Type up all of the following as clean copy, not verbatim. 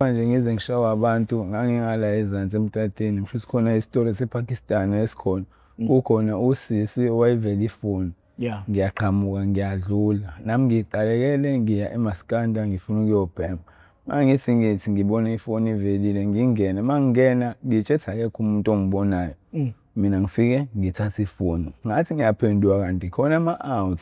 Manje ngize ngishawe abantu ngangingala ezansi emtateni kushuthi khona isitolo sePakistan esikhona kukhona usisi owayevela ifoni. Ngiyaqhamuka ngiyadlula nami ngiqalekele ngiya emaskanda ngifuna ukuyobhema. Uma ngithi ngithi ngibona ifoni ivelile ngingene, uma ngingena ngitshethi akekho umuntu ongibonayo. Mina ngifike ngithathe ifoni ngathi ngiyaphenduka kanti khona ama-out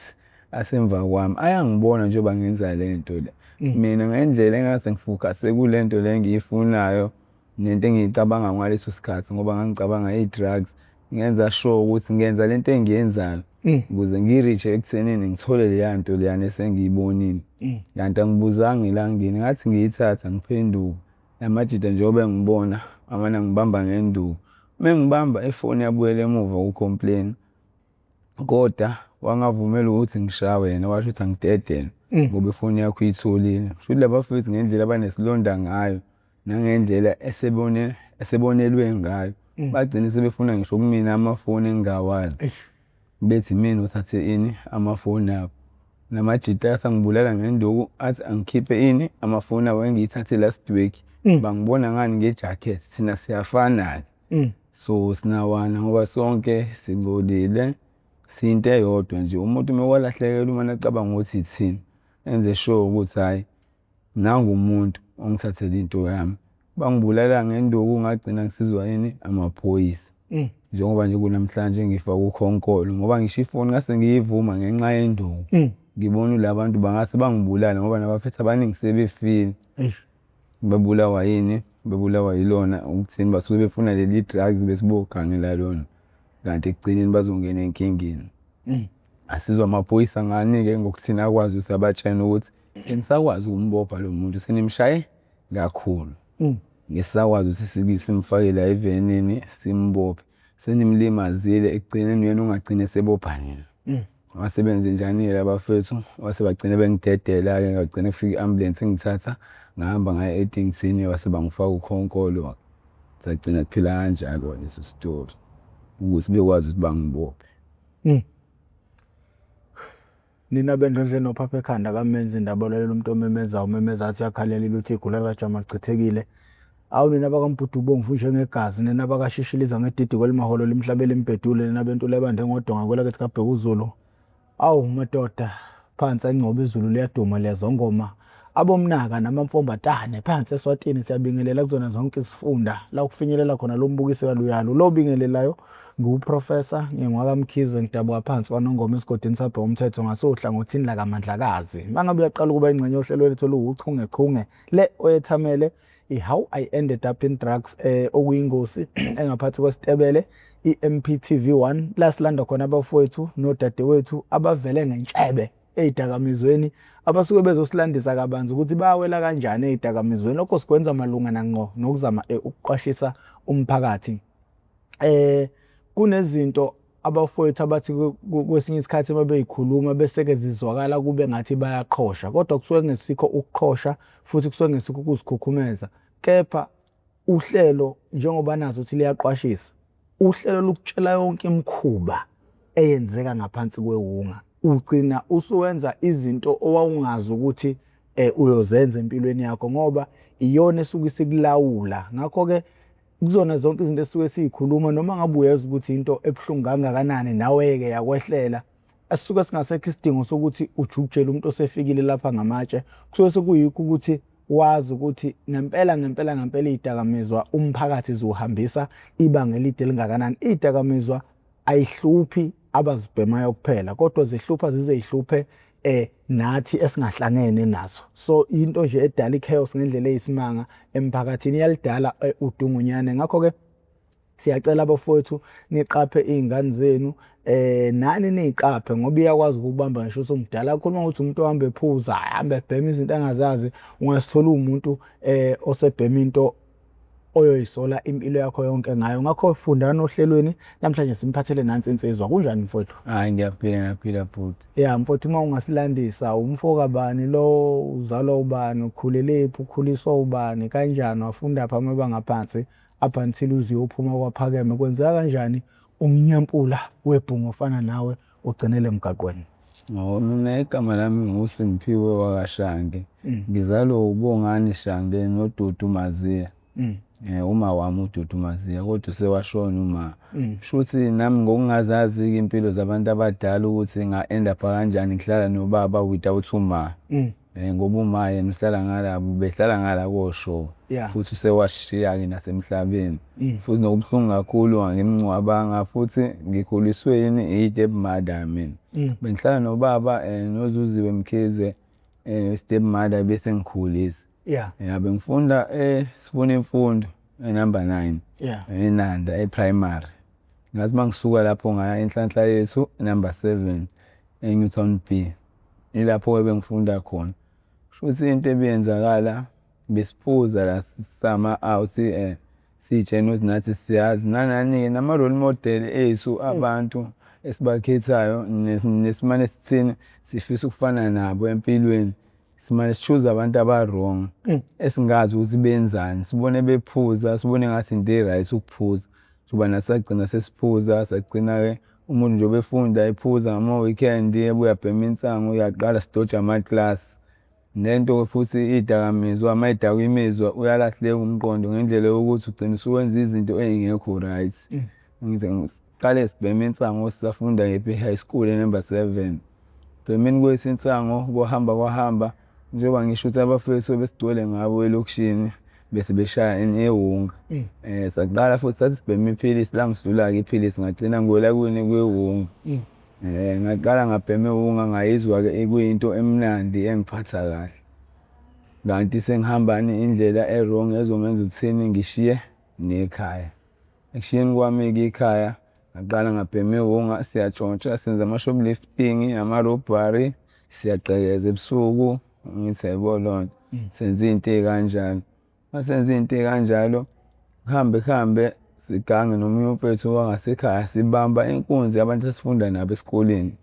asemva kwami ayangibona njengoba ngenza le nto le. Mina ngendlela engase ngifokhase kule nto le engiyifunayo nento engiyicabanga ngaleso sikhathi ngoba ngangicabanga i-drugs ngenza sure ukuthi ngenza lento engiyenzayo ukuze ngi-reach-e ekuthenini ngithole leya nto leyana esengiyibonile. Kanti angibuzanga elangeni ngathi ngiyithatha ngiphenduka namajita njengoba engibona amane angibamba ngenduku. Uma engibamba ifoni yabuyela emuva ku-complain kodwa wangavumela ukuthi ngishawe yena washo ukuthi angidedele ngoba ifoni yakho uyitholile. Kushuthi la bafowethu ngendlela abanesilonda ngayo nangendlela esebone esebonelwe ngayo bagcine sebefuna ngisho kumina amafoni engingawazi. Bethi imina othathe ini amafoni abo. Namajita asangibulala ngenduku athi angikhiphe ini amafoni abo engiyithathe last week. Bangibona ngani nge-jacket thina siyafana-ke. So sinawana ngoba sonke singcolile siyinto eyodwa nje umuntu uma walahlekelwa umane acabanga ukuthi ithina enze sure ukuthi hhayi nangu umuntu ongithathele into yami. Bangibulala ngenduku ngagcina ngisizwa yini amaphoyisa. Njengoba nje kunamhlanje ngifake ukhonkolo ngoba ngisho ifoni ngase ngiyivuma ngenxa yenduku. Ngibona la bantu bangase bangibulale ngoba nabafethu abaningi sebefile. Bebulawa yini? Bebulawa yilona ukuthini basuke befuna leli drugs bese bogangela lona kanti ekugcineni bazongena enkingeni. Asizwa amaphoyisa ngani-ke ngokuthini akwazi ukuthi abatshene ukuthi anisakwazi ukumbopha lo muntu senimshaye kakhulu. Ngisakwazi ukuthi simfake la evenini simbophe senimlimazile ekugcineni uyena ongagcina esebopha nina. Wasebenze njani-ke labafethu wase bagcina bengidedela-ke ngagcina kufika i-ambulensi ingithatha ngahamba ngaya e-Addington wase bangifaka ukhonkolo. Sagcina kuphila kanjalo leso sitori ukuthi bekwazi ukuthi bangibophe. Nina bendlondle nophapha ekhanda kamenzi indaba olalela umuntu omemezayo umemeza athi yakhalela iluthi igula likajama lichithekile. Awu nina bakaMbhudu ubomvu njengegazi, nina bakashishiliza ngedidi kwelimaholo limhlabela imbhedule, nina bentula ebande ngodonga kwelakithi kaBhekuzulu. Awu madoda, phansi eNgcobo izulu liyaduma liyazongoma. Abomnaka namamfombatane phansi eSwatini siyabingelela kuzona zonke izifunda la kufinyelela khona lo mbukiso yaluyalu. Lo obingelelayo ngiwuProfessor ngingwakaMkhize ngidabuka phansi kwaNongoma esigodini sabhe umthetho ngasohlangothini lakaMandlakazi. Mangabe uyaqala ukuba ingxenye yohlelo lwethu oluwuchungechunge le oyethamele i-How I Ended Up in Drugs okuyingosi engaphathi kwesitebele i-MPTV 1 la silanda khona abafowethu nodadewethu abavele ngentshebe ey'dakamizweni abasuke bezosilandisa kabanzi ukuthi bawela kanjani ey'dakamizweni. Lokho sikwenza malungana ngqo nokuzama ukuqwashisa umphakathi. Kunezinto abafowethu abathi kwesinye isikhathi uma beyikhuluma bese-ke zizwakala kube ngathi bayaqhosha, kodwa kusuke kungesikho ukuqhosha futhi kusuke kungesikho ukuzikhukhumeza, kepha uhlelo njengoba nazi ukuthi liyaqwashisa, uhlelo lukutshela yonke imikhuba eyenzeka ngaphansi kwewunga. Ugcina usuwenza izinto owawungazi ukuthi uyozenza empilweni yakho ngoba iyona esuke isikulawula. Ngakho-ke kuzona zonke izinto esisuke siyikhuluma noma ngabe uyezwa ukuthi into ebuhlungu kangakanani nawe-ke yakwehlela, esisuke singasekho isidingo sokuthi ujukujele umuntu osefikile lapha ngamatshe. Kusuke sekuyikho ukuthi wazi ukuthi ngempela ngempela ngempela iy'dakamizwa umphakathi ziwuhambisa ibanga elide elingakanani. Iy'dakamizwa ayihluphi abazibhemayo kuphela kodwa zihlupha zize zihluphe nathi esingahlangene nazo. So into nje edala i-chaos ngendlela eyisimanga emphakathini iyalidala udungunyane. Ngakho-ke siyacela abafowethu niqaphe iy'ngane zenu nani niyiqaphe ngoba iyakwazi ukukubamba ngisho usumdala. Khuluma ngokuthi umuntu ohamba ephuza, ahambe ebhema izinto angazazi, ungazithola uwumuntu osebhema into oyoyisola impilo yakho yonke ngayo. Ngakho fundani ohlelweni namhlanje simphathele nansi insizwa. Kunjani mfowethu? Hhayi ngiyaphila ngiyaphila bhuti. Ya mfowethu uma ungasilandisa umfo kabani lo, uzalwa ubani, ukhulelephi, ukhuliswa ubani, kanjani, wafunda phi amabanga aphansi up until uze uyophuma kwaphakeme. Kwenzeka kanjani umnyampula webhungu ofana nawe ugcinele emgaqweni? Mina igama lami nguSimphiwe wakaShange, ngizalwa uBongani Shange noDudu Maziya. Uma wami uDudu Maziya kodwa usewashona uma. Shuthi nami ngokungazazi-ke iy'mpilo zabantu abadala ukuthi nga-end-apha kanjani ngihlala nobaba without uma. Ngoba uma yena uhlala ngala, ubehlala ngala koShowe futhi usewasishiya-ke nasemhlabeni. Futhi nokubuhlungu kakhulu angimngcwabanga futhi ngikhuliswe yini i-step mother mina. Bengihlala nobaba noZuziwe Mkhize i-step mother bese engikhulisa. Ya bengifunda eSifuna Imfundo e-number 9 eNanda e-primary. Ngathi uma ngisuka lapho ngaya eNhlanhla Yethu number 7 e-Newtown B. Ilapho-ke ebengifunda khona. Kushuthi into ebiyenzakala besiphuza la sama-out siy'tshena ukuthi nathi siyazi nanani-ke nama-role model ethu abantu esibakhethayo nesimane sithini sifisa ukufana nabo empilweni. Simane si-choose-a abantu aba-wrong esingazi ukuthi benzani, sibone bephuza sibone ngathi into e-right ukuphuza. Njengoba nathi sagcina sesiphuza sagcina-ke umuntu njengoba efunda ephuza ngama-weekend ebuye abheme insangu uyaqala sidoja amaklasi. Nento-ke futhi iy'dakamizwa mayidakwa imizwa uyalahleka umqondo ngendlela yokuthi ugcina usuwenza izinto ey'ngekho right. Siqale sibhema insangu sisafunda kephi e-high school e-number 7. Ekubhemeni kwethu insango kwahamba kwahamba njengoba ngisho ukuthi abafowethu ebesigcwele ngabo elokishini bese beshaya newunga. Saqala futhi sathi sibhema iphilisi langihlula-ke iphilisi ngagcina ngiwela kwini kwiwunga. Ngaqala ngabhema iwunga ngayizwa-ke kuyinto emnandi engiphatha kahle. Kanti sengihambani indlela e-wrong ezongenza ukuthini ngishiye nekhaya. Ekushiyeni kwami-ke ikhaya ngaqala ngabhema iwunga siyatshontsha senza ama-shoplifting, ama-robbery, siyagqekeza ebusuku angithi uyayibona leyo nto, senza iy'nto ey'kanjalo. Masenza iy'nto ey'kanjalo kuhambe kuhambe sigange nomunye umfethu wangasekhaya sibamba inkunzi yabantu esasifunda nabo esikoleni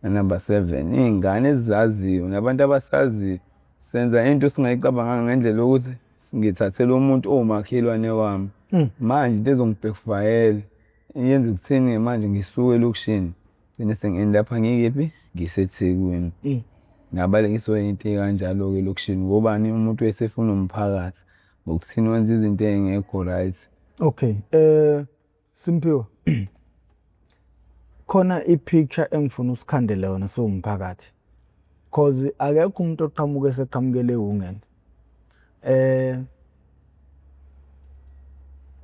e-number 7, iy'ngane esizaziyo nabantu abasaziyo. Senza into esingayicabanganga ngendlela yokuthi ngithathele umuntu owumakhelwane wami. Manje into ezongi-backfire-ela yenza ukuthini-ke manje ngisuke elokishini ngigcine sengi-end-apha ngikephi? NgiseThekwini. Ngabalekiswa iy'nto ey'kanjalo-ke elokishini ngobani umuntu wayesefuna umphakathi ngokuthini wenza izinto ey'ngekho right. Okay, Simphiwe, khona i-picture engifuna usikhandele yona siwumphakathi cause akekho umuntu oqhamuka eseqhamukele ewungeni.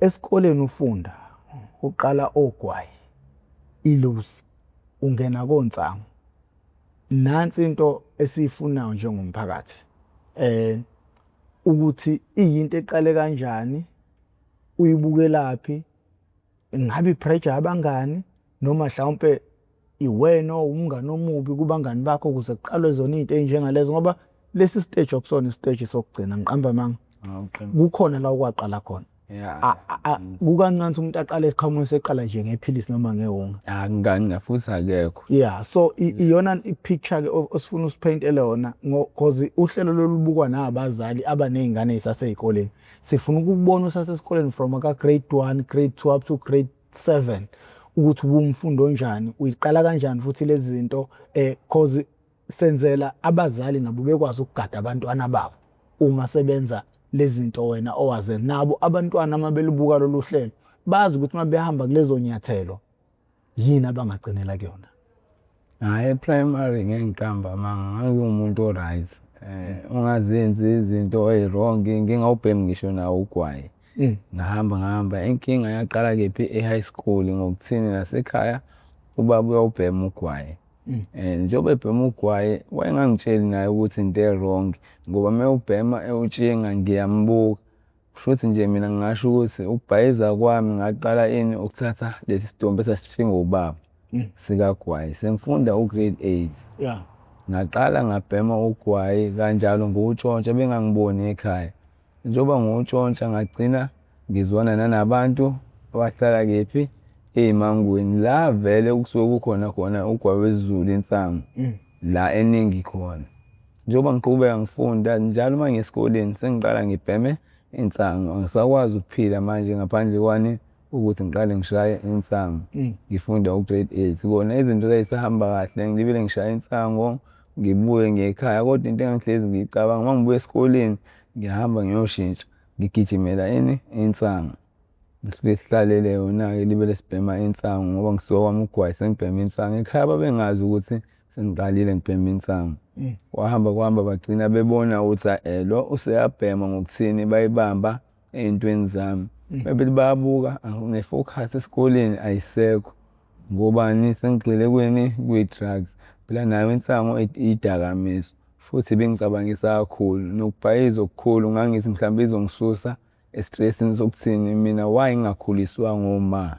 Esikoleni ufunda uqala ogwayi, iloose, ungena konsangu. Nansi into esiyifunayo njengomphakathi ukuthi iyinto eqale kanjani, uyibukelaphi, ngabe i-pressure yabangani noma mhlawumpe iwena owumngani omubi kubangani bakho ukuze kuqalwe zona iy'nto ey'njengalezo ngoba lesi siteji akusona isiteji sokugcina ngiqamba amanga. Kukhona la okwaqala khona. Kukancane ukuthi umuntu aqale esiqhamuke eseqala nje ngephilisi noma ngewunga. Angani futhi akekho. Yeah, so iyona i-picture ke osifuna usipheyintele yona cause uhlelo lolubukwa nabazali abaney'ngane ey'sasey'koleni. Sifuna ukukubona usasesikoleni from ka grade 1, grade 2 up to grade 7 ukuthi uwumfundi onjani, uyiqala kanjani futhi lezi zinto cause senzela abazali nabo bekwazi ukugada abantwana babo uma sebenza lezi zinto wena owazenza. Nabo abantwana uma belubuka lolu hlelo bazi ukuthi uma behamba kulezo nyathelo yini abangagcinela kuyona. Hhayi e-primary ngeke ngiqambe amanga ngangiwumuntu o-right ungazenzi izinto ey'wrong ngingawubhemi ngisho nawo ugwayi. Ngahamba ngahamba inkinga yaqala kephi e-high school ngokuthini nasekhaya ubaba uyawubhema ugwayi. Njengoba ebhema ugwayi wayengangitsheli naye ukuthi into e-wrong ngoba uma ewubhema ewutshinga ngiyambuka. Kushuthi nje mina ngingasho ukuthi ukubhayiza kwami ngaqala ini ukuthatha lesi sitombe esasitshingwa ubaba sikagwayi sengifunda u-grade 8. Ngaqala ngabhema ugwayi kanjalo ngiwutshontsha bengangiboni ekhaya. Njengoba ngiwutshontsha ngagcina ngizwana nanabantu abahlala kephi ey'mangweni la vele kusuke kukhona khona ugwayi wesiZulu insangu la eningi khona. Njengoba ngiqhubeka ngifunda njalo uma ngiya esikoleni sengiqala ngibheme insangu angisakwazi ukuphila manje ngaphandle kwani? Ukuthi ngiqale ngishaye insangu ngifunda u-grade eight. Kona izinto zay'sahamba kahle ngilibele ngishaya insango ngibuye ngiye ekhaya kodwa into engangihlezi ngiyicabanga uma ngibuya esikoleni ngiyahamba ngiyoshintsha ngigijimela ini, insangu. Sifike sihlalele yona-ke libele sibhema insangu ngoba ngisuka kwami ugwayi sengibhema insangu. Ekhaya babengazi ukuthi sengiqalile ngibhema insangu. Kwahamba kwahamba bagcina bebona ukuthi hhayi lo useyabhema ngokuthini bayibamba ey'ntweni zami. Bebethi bayabuka ne-focus esikoleni ayisekho ngobani sengigxile kwini, kwi-drugs. Phela nayo insango iyidakamizwa futhi ibingicabangisa kakhulu nokubhayiza okukhulu ngangithi mhlawumbe izongisusa estresini sokuthini mina why ngingakhuliswanga oma.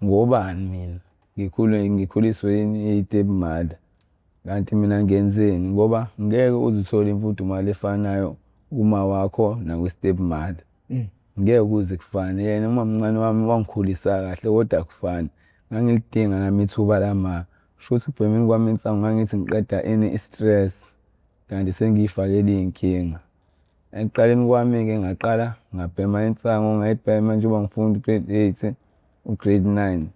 Ngobani mina ngikhule ngikhuliswe yini iy'tebu mother kanti mina ngenzeni ngoba ngeke uze uthole imfudumalo efanayo kuma wakho nakwi-step mother. Ngeke kuze kufane yena umamncane wami wangikhulisa kahle kodwa akufani. Ngangilidinga nami ithuba lama. Shuthi ekubhemeni kwami insangu ngangithi ngiqeda ini i-stress kanti sengiy'fakela iy'nkinga. Ekuqaleni kwami-ke ngaqala ngabhema insangu ngayibhema njengoba ngifunda u-grade eight, u-grade nine.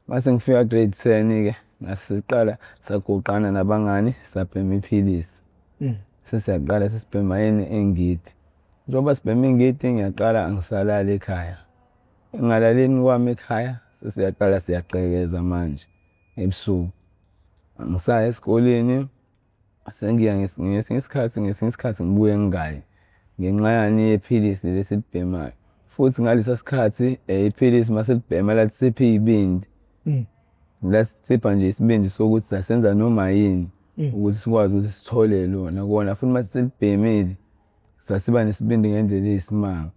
Mase ngifika grade ten-ke ngase siqala sagoqana nabangani sabhema iphilisi. Sesiyaqala sesibhema ini ingidi. Njengoba sibhema ingidi ngiyaqala angisalali ekhaya. Ekungalalini kwami ekhaya sesiyaqala siyagqekeza manje ebusuku. Angisayi esikoleni sengiya ngesinye isikhathi ngesinye isikhathi ngibuye ngingayi ngenxa yani yephilisi leli esilibhemayo. Futhi ngalesa sikhathi iphilisi masilibhema lalisipha iy'bindi. Lasisipha nje isibindi sokuthi sasenza noma yini ukuthi sikwazi ukuthi sithole lona kona futhi mase silibhemile sasiba nesibindi ngendlela eyisimanga.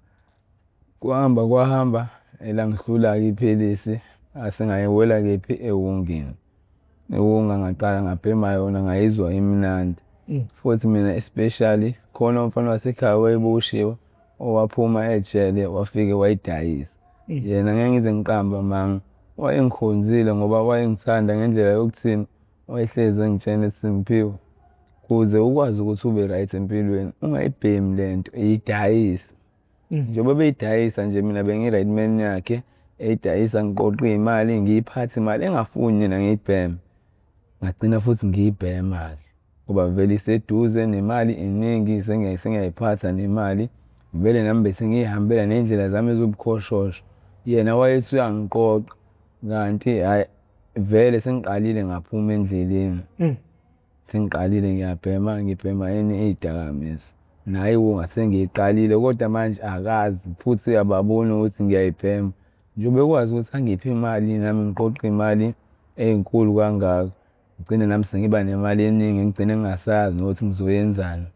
Kwahamba kwahamba elangihlula-ke iphilisi ngase ngayiwela kephi ewungeni. Iwunga ngaqala ngabhema yona ngayizwa imnandi. Futhi mina especially khona umfana wasekhaya owayeboshiwe owaphuma ejele wafike wayidayisa. Yena ngeke ngize ngiqambe amanga wayengikhonzile ngoba wayengithanda ngendlela yokuthini wayehlezi engitshena ethi Simphiwe kuze ukwazi ukuthi ube right empilweni ungayibhemi le nto yidayise. Njengoba beyidayisa nje mina bengiyi-right man yakhe eyidayisa ngiqoqa iy'mali ngiyiphathe imali engafuni mina ngiyibheme. Ngagcina futhi ngiyibhema-ke ngoba vele iseduze nemali iningi sengiyayiphatha nemali. Vele nami bese ngiy'hambela ney'ndlela zami eziwubukhoshosho. Yena wayethi uyangiqoqa kanti hhayi vele sengiqalile ngaphuma endleleni. Sengiqalile ngiyabhema ngibhema ini iy'dakamizwa. Nayo iwunga sengiyiqalile kodwa manje akazi futhi ababoni ukuthi ngiyayibhema. Njengoba ekwazi ukuthi angiphe imali nami ngiqoqe iy'mali ey'nkulu kangaka. Ngigcine nami sengiba nemali eningi ngigcine ngingasazi nokuthi ngizoyenzani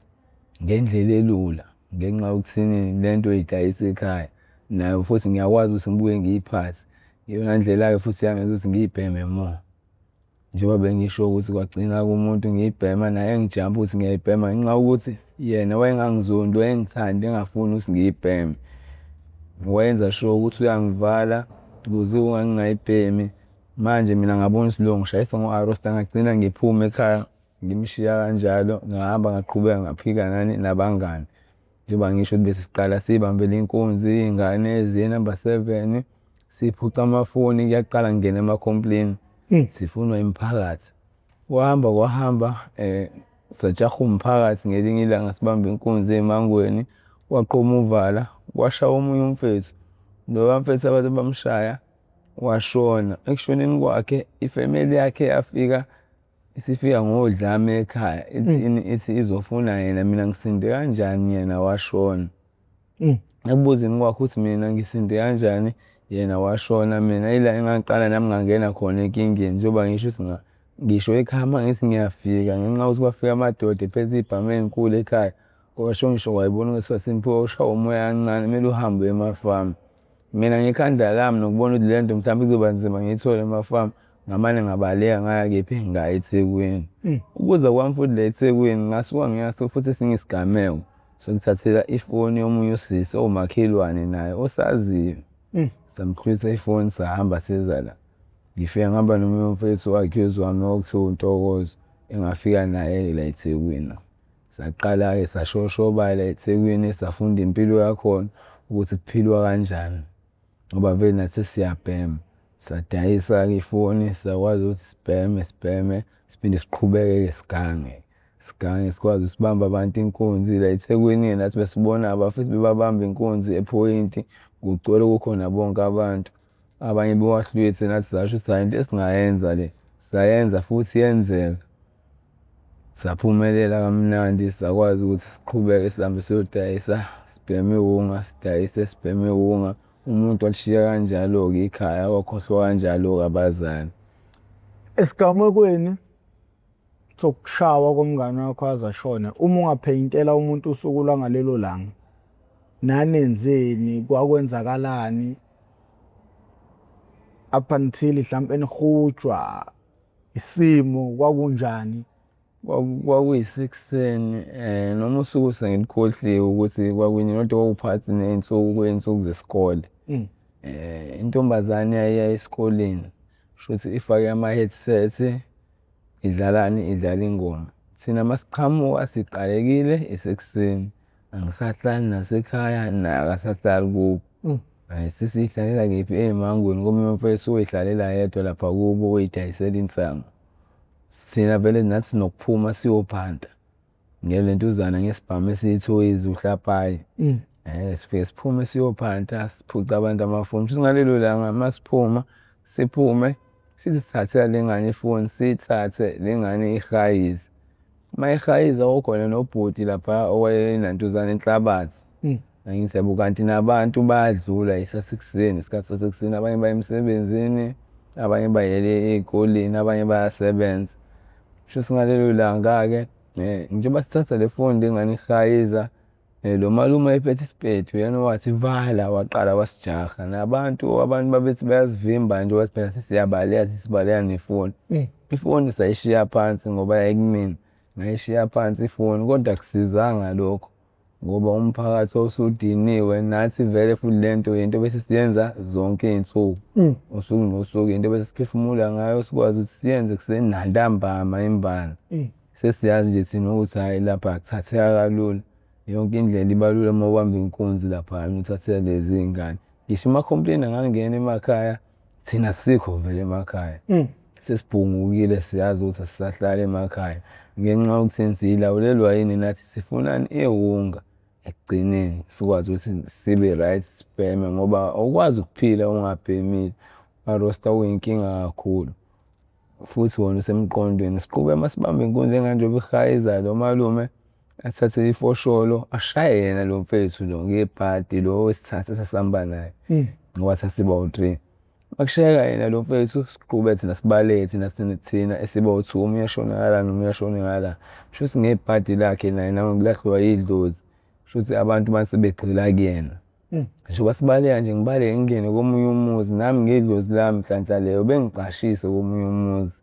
ngendlela elula ngenxa yokuthini le nto idayisa ekhaya nayo futhi ngiyakwazi ukuthi ngibuye ngiyiphathe. Iyona ndlela-ke futhi yangenza ukuthi ngiyibheme more. Njengoba bengisho ukuthi kwagcina kumuntu ngiyibhema naye engijampa ukuthi ngiyayibhema ngenxa yokuthi yena wayengangizondi wayengithanda engafuni ukuthi ngiyibheme. Wayenza sure ukuthi uyangivala ukuze ngingayibhemi. Manje mina ngabona ukuthi lo ngishayisa ngo-arosta ngagcina ngiphuma ekhaya ngimshiya kanjalo ngahamba ngaqhubeka ngaphika nani nabangani. Njengoba ngisho ukuthi bese siqala siy'bambele inkunzi iy'ngane ziye number seven siphuca amafoni kuyaqala kungena ama-complain sifunwa imiphakathi. Kwahamba kwahamba sajaha umphakathi ngelinye ilanga sibambe inkunzi ey'mangweni kwaqhuma uvala kwashaya omunye umfethu. Loya mfethu abathi bamshaya washona. Ekushoneni kwakhe ifemeli yakhe yafika isifika ngodlame ekhaya ithi ithi izofuna yena mina ngisinde kanjani yena washona. Ekubuzeni kwakhe ukuthi mina ngisinde kanjani yena washona mina ila engangiqala nami ngangena khona enkingeni njengoba ngisho ukuthi ngisho ekhaya uma ngithi ngiyafika ngenxa yokuthi kwafika amadoda ephethe iy'bhamu ey'nkulu ekhaya kwasho ngisho wayibona ukuthi Simphiwe ushawa umoya kancane kumele uhambe uye emafamu. Mina ngekhanda lami nokubona ukuthi le nto mhlawumbe izoba nzima ngiyithole emafamu ngamane ngabaleka ngaya kephi ngaya eThekwini. Ukuza kwami futhi la eThekwini ngasuka ngiya futhi esinye isigameko sokuthathela ifoni yomunye usisi owumakhelwane naye osaziyo. Samxhwitha ifoni sahamba seza la. Ngifike ngihamba nomunye umfethu u-accuse wami okuthiwa uNtokozo engafika naye la eThekwini. Saqala-ke sashoshoba la eThekwini safunda impilo yakhona ukuthi kuphilwa kanjani. Ngoba vele nathi sesiyabhema. Sadayisa-ke ifoni sakwazi ukuthi sibheme sibheme siphinde siqhubeke-ke sigange. Sigange sikwazi ukuthi sibambe abantu inkunzi la eThekwini nathi besibona abafethu bebabamba inkunzi ephoyinti kugcwele kukhona bonke abantu. Abanye bewahlwitha nathi sasho ukuthi hhayi into esingayenza le, sayenza futhi yenzeka. Saphumelela kamnandi sakwazi ukuthi siqhubeke sihambe siyodayisa sibheme iwunga, sidayise sibheme iwunga. Umuntu walishiya kanjalo-ke ikhaya wakhohlwa kanjalo-ke abazali. Esigamekweni sokushawa komngane wakho aze ashone, uma ungapheyintela umuntu usuku lwangalelo langa, nanenzeni, kwakwenzakalani up until hlampe nihujwa isimo kwakunjani? Kwakuyisekuseni noma usuku sengilukhohliwe ukuthi kwakuyini kodwa kwakuphakathi ney'nsuku kwey'nsuku zesikole. Intombazane yayiya esikoleni shuthi ifake ama-headset idlalani, idlala ingoma. Thina masiqhamuka siqalekile isekuseni, angisahlali nasekhaya naye akasahlali kubo. Sesiyihlalela kephi ey'mangweni komunye umfethu oy'hlalela yedwa lapha kubo oy'dayisela insangu. Thina vele nathi sinokuphuma siyophanta ngelentuzana ngesibhamu esiyithoyizi uhlapayi. Sifike siphume siyophanta siphuce abantu amafoni. Shuthi ngalelo langa masiphuma siphume sithi sithathela le ngane ifoni siyithathe le ngane ihayize. Uma ihayiza kwakukhona nobhuti laphaya owayenantuzana inhlabathi. Angithi yabo kanti nabantu bayadlula isasekuseni isikhathi sasekuseni abanye baya emsebenzini, abanye bayele ey'koleni, abanye bayasebenza. Shuthi ngalelo langa-ke njengoba sithatha le foni le ngane ihayiza lo malume wayephethe isipedi uyena owathi vala waqala wasijaha. Nabantu abantu babethi bayasivimba nje wathi phela sesiyabaleka sesibaleka nefoni. Ifoni sayishiya phansi ngoba yayikumina, ngayishiya phansi ifoni kodwa akusizanga lokho ngoba umphakathi wawusudiniwe nathi vele futhi le nto yinto bese siyenza zonke iy'nsuku. Usuku nosuku into bese siphefumula ngayo sikwazi ukuthi siyenze ekuseni nantambama imbala. Sesiyazi nje thina ukuthi hhayi lapha kuthatheka kalula. Yonke indlela iba lula uma ubamba inkunzi laphayana uthathe lezi iy'ngane. Ngisho ama-complain angangena emakhaya thina asikho vele emakhaya. Sesibhungukile siyazi ukuthi asisahlali emakhaya ngenxa yokuthini siyilawulelwa yini nathi sifunani iwunga ekugcineni sikwazi ukuthi sibe right sibheme ngoba awukwazi ukuphila ungabhemile. Umarosta uyinkinga kakhulu futhi wona usemqondweni. Siqhubeke masibamba inkunzi lengane njengoba ihayiza lo malume athathe ifosholo ashaye yena lo mfethu lo ngebhadi lo wesithathu esasihamba naye ngoba sasiba u-three. Makushayeka yena lo mfethu siqhubeke thina sibaleke thina thina esiba u-two omunye ashone ngala nomunye ashone ngala. Shuthi ngebhadi lakhe naye nangokulahlwa yidlozi shuthi abantu mase begxila kuyena. Njengoba sibaleka nje ngibaleke ngingene komunye umuzi nami ngedlozi lami nhlanhla leyo bengicashise komunye umuzi.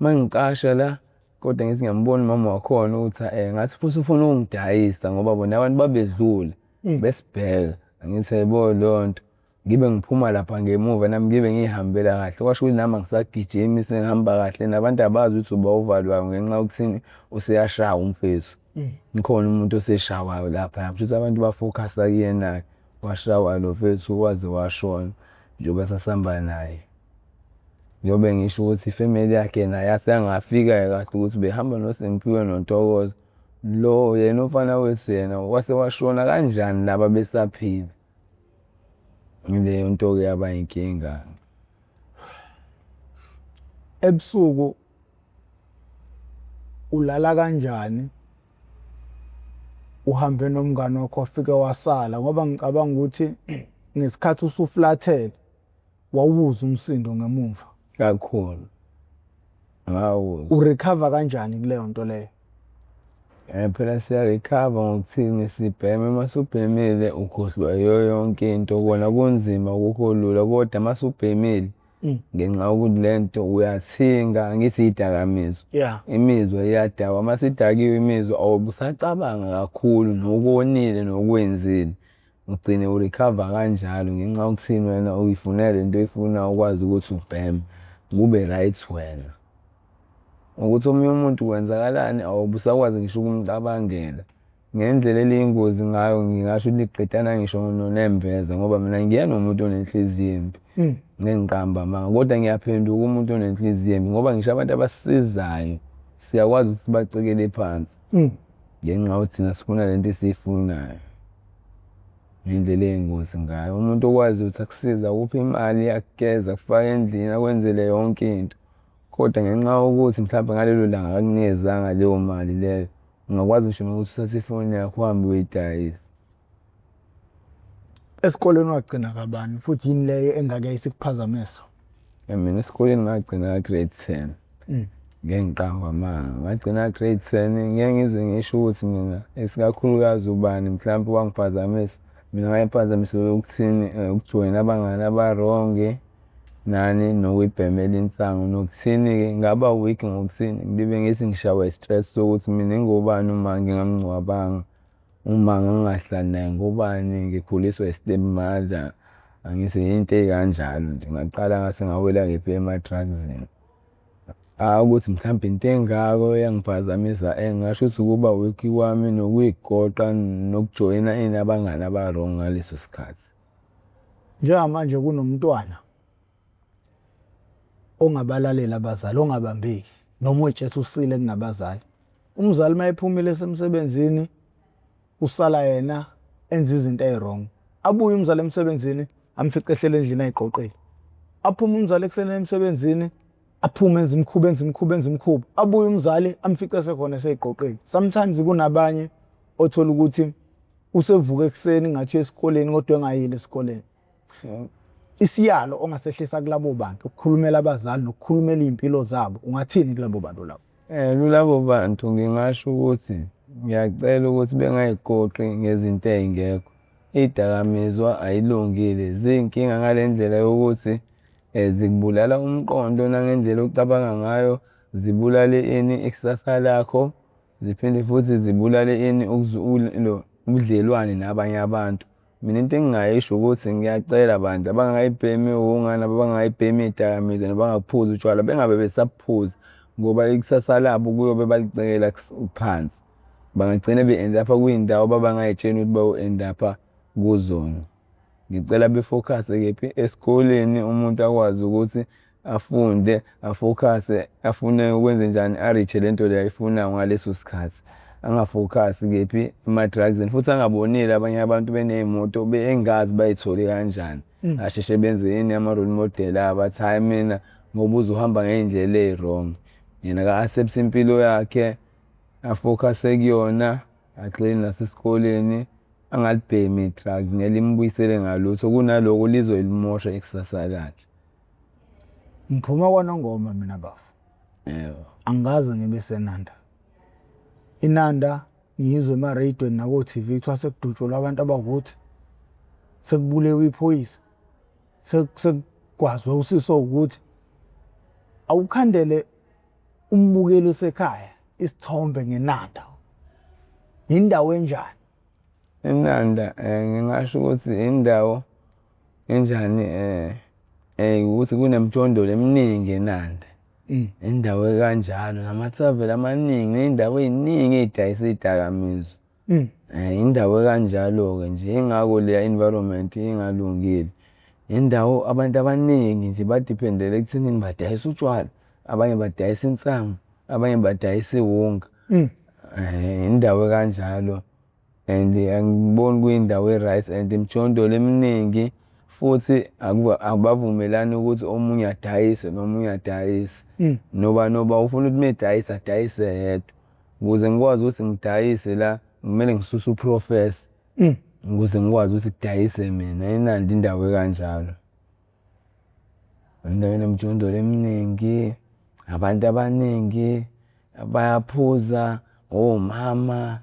Uma ngicasha la kodwa ngithi ngiyambona umama wakhona ukuthi ngathi futhi ufuna ukungidayisa ngoba bona abantu babedlula besibheka. Angithi uyayibona leyo nto. Ngibe ngiphuma lapha ngemuva nami ngibe ngiy'hambela kahle kwasho ukuthi nami angisagijimi sengihamba kahle nabantu abazi ukuthi uba ovalwayo ngenxa yokuthini useyashawa umfethu. Kukhona umuntu oseshawayo laphaya kushuthi abantu bafokhasa kuyena-ke washawa lo mfethu waze washona njengoba sasihamba naye. Njengoba ngisho ukuthi ifemeli yakhe naye yase yangafika-ke kahle ukuthi ubehamba noSimphiwe noNtokozo. Lo yena umfana wethu yena wase washona kanjani laba besaphila? Leyo nto-ke yaba inkinga. Ebusuku ulala kanjani uhambe nomngani wakho wafike wasala ngoba ngicabanga ukuthi ngesikhathi usuflathele wawuzwa umsindo ngemumva. Kakhulu. Ngawuzwa. U-recover kanjani kuleyo nto leyo? Phela siya-recover ngokuthini sibheme uma usubhemile ukhohlwa yiyo yonke into kona kunzima akukho lula kodwa uma usubhemile ngenxa yokuthi le nto uyathinga angithi iy'dakamizwa. Imizwa iyadakwa uma isidakiwe imizwa awube usacabanga kakhulu nokonile nokwenzile. Ugcine u-recover kanjalo ngenxa yokuthini wena uyifunela le nto oyifunayo ukwazi ukuthi ubheme kube right wena. Ukuthi omunye umuntu kwenzakalani awube usakwazi ngisho ukumcabangela. Ngendlela eliyingozi ngayo ngingasho ukuthi liqedana ngisho nonembeza ngoba mina angiyena umuntu onenhliziyo embi. Ngeke ngiqambe amanga kodwa ngiyaphenduka umuntu onenhliziyo embi ngoba ngisho abantu abasisizayo siyakwazi ukuthi sibacekele phansi ngenxa yokuthi thina sifuna lento esiyifunayo. Ngendlela eyingozi ngayo, umuntu okwazi ukuthi akusize akuphe imali, akugeze, akufake endlini, akwenzele yonke into kodwa ngenxa yokuthi mhlawumbe ngalelo langa akakunikezanga leyo mali leyo, ungakwazi ngisho nokuthi uthathe ifoni yakho uhambe uyoyidayisa. Esikoleni wagcina kabani futhi yini leyo engake yayisikuphazamisa? Mina esikoleni ngagcina ka-grade 10. Ngeke ngiqambe amanga, ngagcina ka-grade 10 ngeke ngize ngisho ukuthi mina isikakhulukazi ubani mhlawumpe owangiphazamisa. Mina ngangiphazamiseke ukuthini ukujoyina abangani aba-wrong-i nani nokuyibhemela insangu nokuthini-ke ngaba weak ngokuthini ngibe ngithi ngishawa i-stress sokuthi mina ingobani uma ngingamngcwabanga. Uma ngangingahlali naye ngobani ngikhuliswa i-step mother, angithi into ey'kanjalo nje. Ngaqala ngase ngawela kephi ema-drugs-ini. Hhayi ukuthi mhlawumbe into engako eyangiphazamisa ngingasho ukuthi ukuba weak kwami nokuy'goqa nokujoyina ini abangani aba-wrong ngaleso sikhathi. Njengamanje kunomntwana ongabalaleli abazali, ongabambeki noma oy'tshela usile kunabazali. Umzali uma ephumile esemsebenzini usala yena enza izinto eyi-wrong. Abuye umzali emsebenzini amfice ehleli endlini ayiqoqile. Aphume umzali ekuseni emsebenzini aphume enze imikhuba enze imikhuba enze imikhuba. Abuye umzali amfice esekhona eseyiqoqile. Sometimes kunabanye othola ukuthi usevuka ekuseni ngathi uya esikoleni kodwa engayile esikoleni. Isiyalo ongasehlisa kulabo bantu ukukhulumela abazali nokukhulumela iy'mpilo zabo ungathini kulabo bantu labo? Kulabo bantu ngingasho ukuthi ngiyacela ukuthi bengayiqoqi ngezinto ey'ngekho. Iy'dakamizwa ayilungile, ziyinkinga ngale ndlela yokuthi zikubulala umqondo nangendlela ocabanga ngayo, zibulale ini ikusasa lakho, ziphinde futhi zibulale ini ubudlelwane nabanye abantu. Mina into engingayisho ukuthi ngiyacela bandla abangayibhemi iwunga nabangayibhemi iy'dakamizwa nabangaphuzi utshwala bengabe besabuphuza ngoba ikusasa labo kuyobe balicekela phansi. Bangagcina be-end-apha kwiy'ndawo ababangay'tsheli ukuthi bayo-end-apha kuzona. Ngicela befokhase kephi? Esikoleni umuntu akwazi ukuthi afunde, afokhase, afune ukwenzenjani, a-reach-e le nto le ayifunayo ngaleso sikhathi. Angafokhasi kephi? Ema-drugs-ini futhi angaboneli abanye abantu beney'moto engazi bay'thole kanjani. Asheshe benze ini ama-role model abo athi hhayi mina ngoba uzohamba ngey'ndlela ey'wrong. Yena aka-accept-e impilo yakhe, afokhase kuyona, agxile nasesikoleni, angalibhemi i-drugs ngeke limbuyisele ngalutho kunaloko lizolimosha ikusasa lakhe. Ngiphuma kwaNongoma mina bafo. Yebo. Angikaze ngibe seNanda. INanda ngiyizwe ema-radweni nako-TV kuthiwa sekudutshulwa abantu abawukuthi, sekubulewe iphoyisa, sekugwazwe usisi owukuthi. Awukhandele umbukeli osekhaya isithombe ngeNanda. Yindawo enjani? INanda ngingasho ukuthi indawo enjani ukuthi kunemijondolo eminingi eNanda. Indawo ekanjalo namathaveni amaningi ney'ndawo ey'ningi ey'dayisa iy'dakamizwa. Indawo ekanjalo-ke nje yingakho leya environment ingalungile. Indawo abantu abaningi nje badiphendele ekuthenini badayisa utshwala, abanye badayisa insangu, abanye badayisa iwunga. Indawo ekanjalo and angiboni kuyindawo e-right and imijondolo eminingi futhi abavumelani ukuthi omunye adayise nomunye adayise. Noba noba ufuna ukuthi uma edayisa adayise yedwa. Ukuze ngikwazi ukuthi ngidayise la kumele ngisuse uprofesa ukuze ngikwazi ukuthi kudayise mina, iNanda indawo ekanjalo. Indawo enemijondolo eminingi, abantu abaningi bayaphuza, omama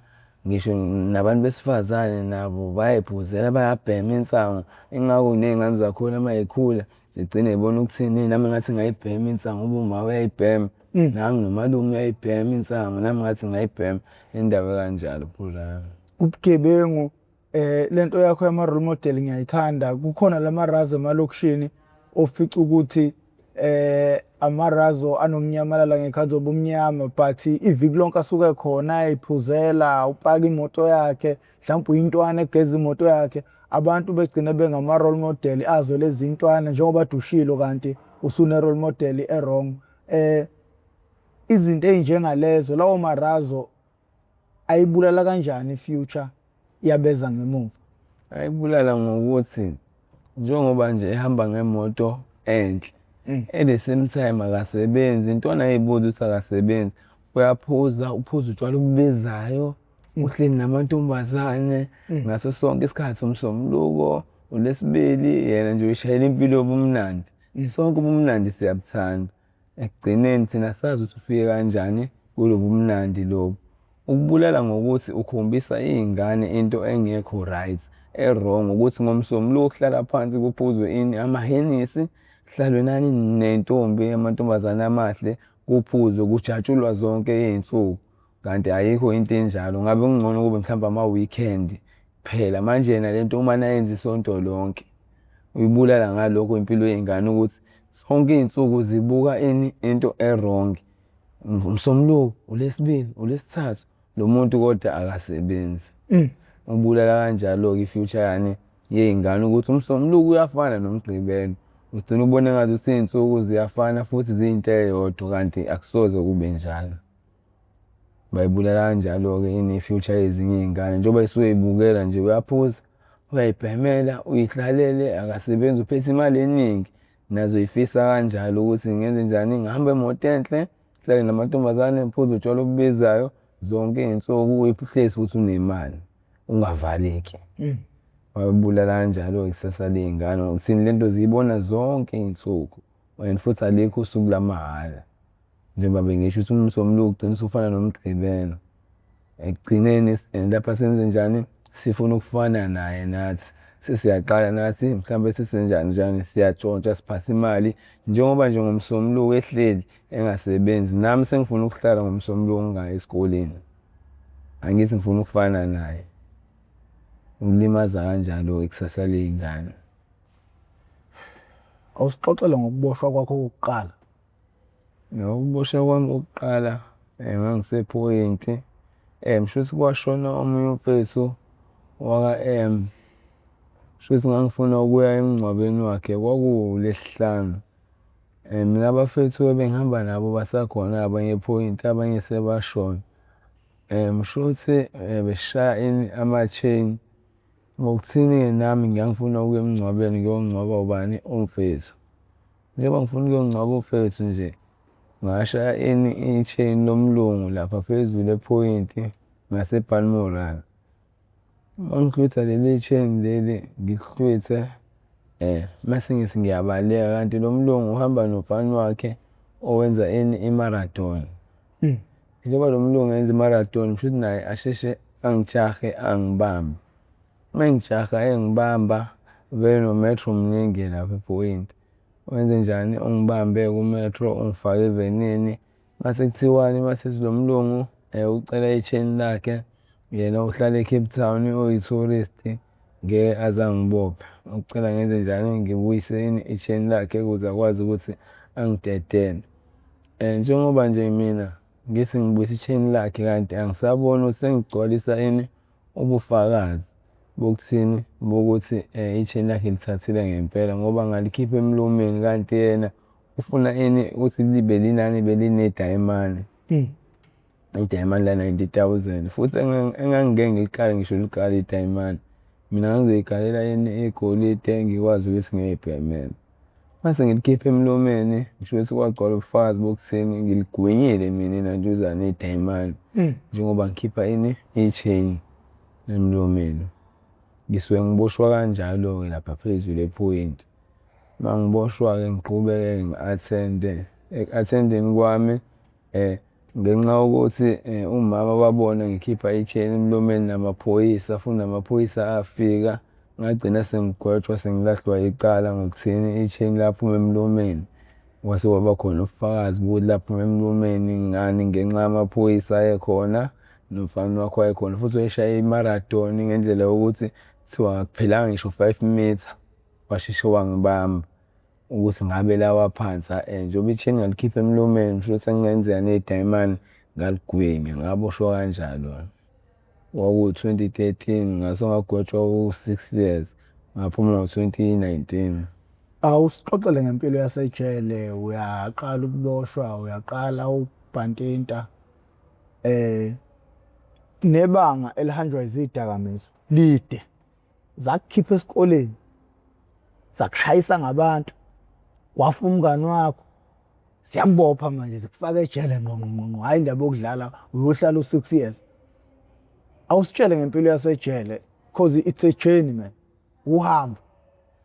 ngisho nabantu besifazane nabo bayay'phuzela bayabhema insangu. Ingakho ney'ngane zakhona uma y'khula zigcine y'bona ukuthini nami engathi ngingayibhema insangu ngoba uma uyayibhema. Nangu nomalume uyayibhema insangu nami ngathi ngingayibhema, indawo ekanjalo bhuti. Ubugebengu lento yakho yama role model ngiyayithanda kukhona lama razi emalokishini ofica ukuthi. Amarazo anomnyamalala ngekhathi zobumnyama but iviki lonke asuke khona ayiphuzela, upaka imoto yakhe, mhlawumbe uyintwana egeza imoto yakhe. Abantu begcine bengama-role model azo lezi ntwana njengoba dushilo kanti usune-role model e-wrong. Izinto ey'njengalezo, lawo marazo ayibulala kanjani i-future yabeza ngemuva? Ayibulala ngokuthi njengoba nje ehamba ngemoto enhle, at the same time akasebenzi, intwana ayibuza ukuthi akasebenzi. Uyaphuza, uphuza utshwala obubizayo, uhleli namantombazane ngaso sonke isikhathi uMsombuluko, uLwesibili, yena nje uyishayela impilo yobumnandi. Sonke ubumnandi siyabuthanda. Ekugcineni thina asazi ukuthi ufike kanjani kulobu mnandi lobu. Ukubulala ngokuthi ukhombisa iy'ngane into engekho right, e-wrong ukuthi ngoMsombuluko kuhlala phansi kuphuzwe ini, amahenisi, kuhlalwe nani ney'ntombi, amantombazane amahle, kuphuzwe kujatshulwa zonke iy'nsuku. Kanti ayikho into enjalo, ngabe kungcono kube mhlawumbe ama-weekend kuphela. Manje yena le nto umane ayenze isonto lonke. Uyibulala ngalokho impilo yey'ngane ukuthi zonke iy'nsuku zibuka ini, into e-wrong. UMsombuluko, uLwesibili, uLwesithathu, lo muntu kodwa akasebenzi. Ubulala kanjalo-ke i-future yani, yey'ngane ukuthi uMsombuluko uyafana noMgqibelo. Ugcine ubona engazuthi iy'nsuku ziyafana futhi ziyinto eyodwa kanti akusoze kube njalo. Bayibulala kanjalo-ke ini i-future yezinye iy'ngane njengoba y'suke y'bukela nje uyaphuza, uyay'bhemela, uy'hlalele akasebenzi uphethe imali eningi. Nazo y'fisa kanjalo ukuthi ngenzenjani ngihambe ngemoto enhle, ngihlale namantombazane, ngiphuze utshwala obubizayo zonke iy'nsuku uhlezi futhi unemali ungavaleki. Bayibulala kanjalo-ke ikusasa ley'ngane ngokuthini le nto ziyibona zonke iy'nsuku and futhi alikho usuku lamahhala. Njengoba bengisho ukuthi uMsombuluko ugcina usufana noMgqibelo. Ekugcineni si-end up-a senzenjani, sifuna ukufana naye nathi. Sesiyaqala nathi mhlawumbe sesenjani njani siyatshontsha siphatha imali. Njengoba nje ngoMsombuluko ehleli engasebenzi, nami sengifuna ukuhlala ngoMsombuluko ngingayi esikoleni. Angithi ngifuna ukufana naye. Ukulimaza kanjalo ikusasa ley'ngane. Awusixoxele ngokuboshwa kwakho kokuqala. Ngokuboshwa kwami kokuqala ngangisephoyinti shuthi kwashona omunye umfethu waka-M. Shuthi ngangifuna ukuya emngcwabeni wakhe kwakuwuLwesihlanu. Mina abafethu ebengihamba nabo basakhona abanye ephoyinti abanye sebashona. Shuthi besishaya ini, ama-chain. Ngokuthini-ke nami ngangifuna ukuya emngcwabeni ngiyongcwaba ubani, umfethu. Njengoba ngifuna ukuyongcwaba umfethu nje, ngashaya ini, i-chain lomlungu lapha phezulu ephoyinti ngaseBalmoral. Uma ngihlwitha leli chain leli, ngilihlwithe mase ngithi ngiyabaleka kanti lo mlungu uhamba nomfana wakhe owenza ini, i-marathon. Njengoba lo mlungu enza i-marathon kushuthi naye asheshe angijahe angibambe. Uma engijaha engibamba, vele no-metro mningi lapha ephoyinti. Wenzenjani? Ungibambe ku-metro ungifake evenini. Mase kuthiwani? Mase kuthi lo mlungu ucela i-chain lakhe, yena uhlala e-Cape Town uyi-tourist, ngeke aze angibophe. Ucela ngenzenjani? Ngibuyise ini, i-chain lakhe ukuze akwazi ukuthi angidedele. Njengoba nje mina ngithi ngibuyisa i-chain lakhe kanti angisaboni ukuthi sengigcwalisa ini, ubufakazi bokuthini, bokuthi i-chain lakhe ngilithathile ngempela ngoba ngalikhipha emlomeni kanti yena ufuna ini, ukuthi libe linani belinedayimane. Idayimane la-ninety thousand futhi engangingeke ngilikale ngisho ulikale idayimane. Mina ngangizoyikalela ini, igolide ngikwazi ukuthi ngiyoyibhemela. Mase ngilikhipha emlomeni ngisho ukuthi kwagcwala ubufakazi bokuthini ngiligwinyile mina inantuzana idayimane njengoba ngikhipha ini, i-chain emlomeni. Ngisuke ngiboshwa kanjalo-ke lapha phezulu ephoyinti. Uma ngiboshwa-ke ngiqhubeke ngi-athende, eku-athendeni kwami ngenxa yokuthi umama wabona ngikhipha i-chain emlomeni namaphoyisa futhi namaphoyisa afika, ngagcina sengigwetshwa sengilahlwa icala ngokuthini, i-chain laphuma emlomeni. Kwase kwaba khona ubufakazi bokuthi laphuma emlomeni ngani ngenxa yamaphoyisa ayekhona nomfana wakhe wayekhona futhi wayeshaye i-marathon ngendlela yokuthi kuthiwa akuphelanga ngisho five mitha washeshe wangibamba. Ukuthi ngabe lawa aphansi njengoba i-chain ngalikhipha emlomeni kushuthi sekungenzeka nedayimane ngaligwinya, ngaboshwa kanjalo-ke. Kwakuwu-2013 ngase ngagwetshwa u-6 years, ngaphuma ngo-2019. Awusixoxele ngempilo yasejele, uyaqala ukuboshwa, uyaqala ukubhantinta. Nebanga elihanjwa izidakamizwa lide. Zakukhipha esikoleni, zakushayisa ngabantu, wafa umngani wakho. Ziyakubopha manje zikufaka ejele ngqo ngqo ngqo ngqo, hhayi indaba yokudlala uyohlala u-6 years. Awusitshele ngempilo yasejele cause it's a journey man. Uhambo.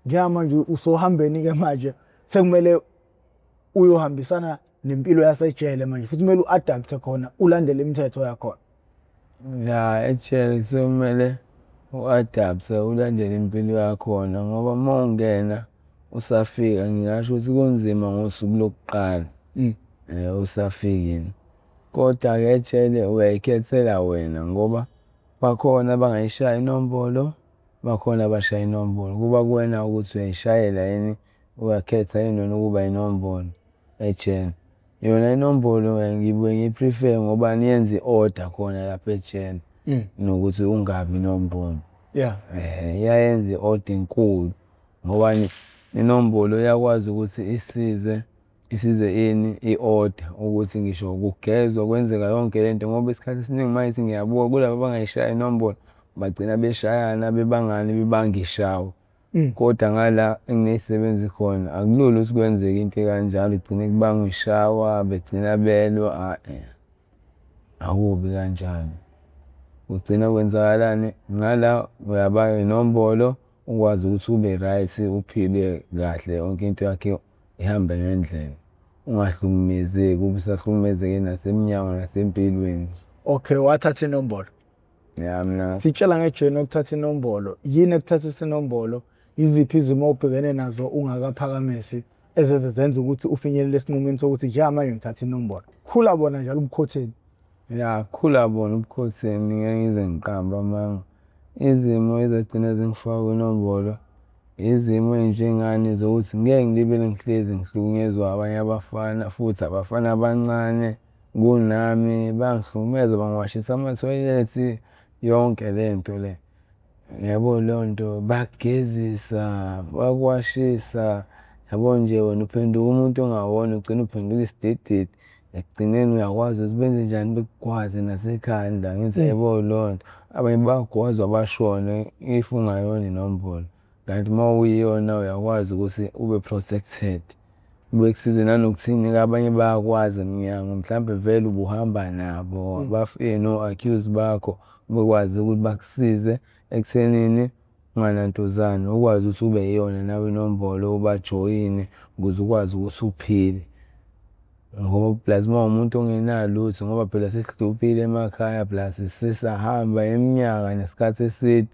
Njengamanje usohambeni-ke manje sekumele uyohambisana nempilo yasejele manje futhi kumele u-adapt-e khona ulandele imithetho yakhona. Ya, ejele kusuke kumele u-adapt-e ulandele impilo yakhona ngoba uma ungena usafika ngingasho ukuthi kunzima ngosuku lokuqala usafikile. Koda-ke ejele uyayikhethela wena ngoba bakhona abangayishayi inombolo, bakhona abashaya inombolo. Kuba kuwena ukuthi uyayishayela yini, uyakhetha yini wena ukuba inombolo ejele. Yona inombolo ngibuye ngiyi-prefer-e ngobani yenza i-order khona lapha ejele nokuthi ungabi inombolo. Yeah. Iyayenza i-order enkulu ngobani inombolo iyakwazi ukuthi isize, isize ini i-order ukuthi ngisho kugezwa kwenzeka yonke lento ngoba isikhathi esiningi uma ngithi ngiyabuka kulaba abangayishayi inombolo bagcina beshayana bebangani bebanga ishawa. Kodwa ngala enginey'sebenzi khona akulula ukuthi kwenzeke into ekanjalo kugcine kubangwa ishawa begcina belwa akubi kanjalo. Kugcina kwenzakalani? Ngala uyaba inombolo ukwazi ukuthi ube right uphile kahle yonke into yakho ihambe ngendlela. Ungahlukumezeki ube usahlukumezeke nasemnyango nasempilweni. Okay, wathatha inombolo. Ya mina Sitshela nge-journey yokuthatha inombolo. Yini ekuthathisa inombolo? Yiziphi izimo obhekene nazo ungakaphakamisi ezeze zenza ukuthi ufinyelele esinqumeni sokuthi njengamanje ngithatha inombolo? Khula bona njalo ubukhotheni. Ya, khula bona ubukhotheni ngeke ngize ngiqambe amanga. Izimo ezagcina zingifaka kwinombolo, izimo ey'njengani zokuthi ngeke ngilibele ngihlezi ngihlukunyezwa abanye abafana futhi abafana abancane kunami, bayangihlukumeza bangiwashisa amathoyilethi, yonke le nto le. Yabo leyo nto, bayakugezisa, bayakuwashisa, yabo nje wena uphenduka umuntu ongawona ugcine uphenduka isidididi. Ekugcineni uyakwazi ukuthi benze njani bekugwaze nasekhanda, angithi uyayibona leyo nto. Abanye bayagwazwa bashone if ungayona inombolo, kanti uma uyiyona uyakwazi ukuthi ube protected. Bekusize nanokuthini-ke abanye bayakwazi emnyango mhlampe vele ubuhamba nabo bafike no-accused bakho bekwazi ukuthi bakusize ekuthenini unganantuzana ukwazi ukuthi ube yiyona nawe inombolo ubajoyine ukuze ukwazi ukuthi uphile. Ngoba plus uma uwumuntu ongenalutho ngoba phela sesihluphile emakhaya plus sesahamba iminyaka nesikhathi eside.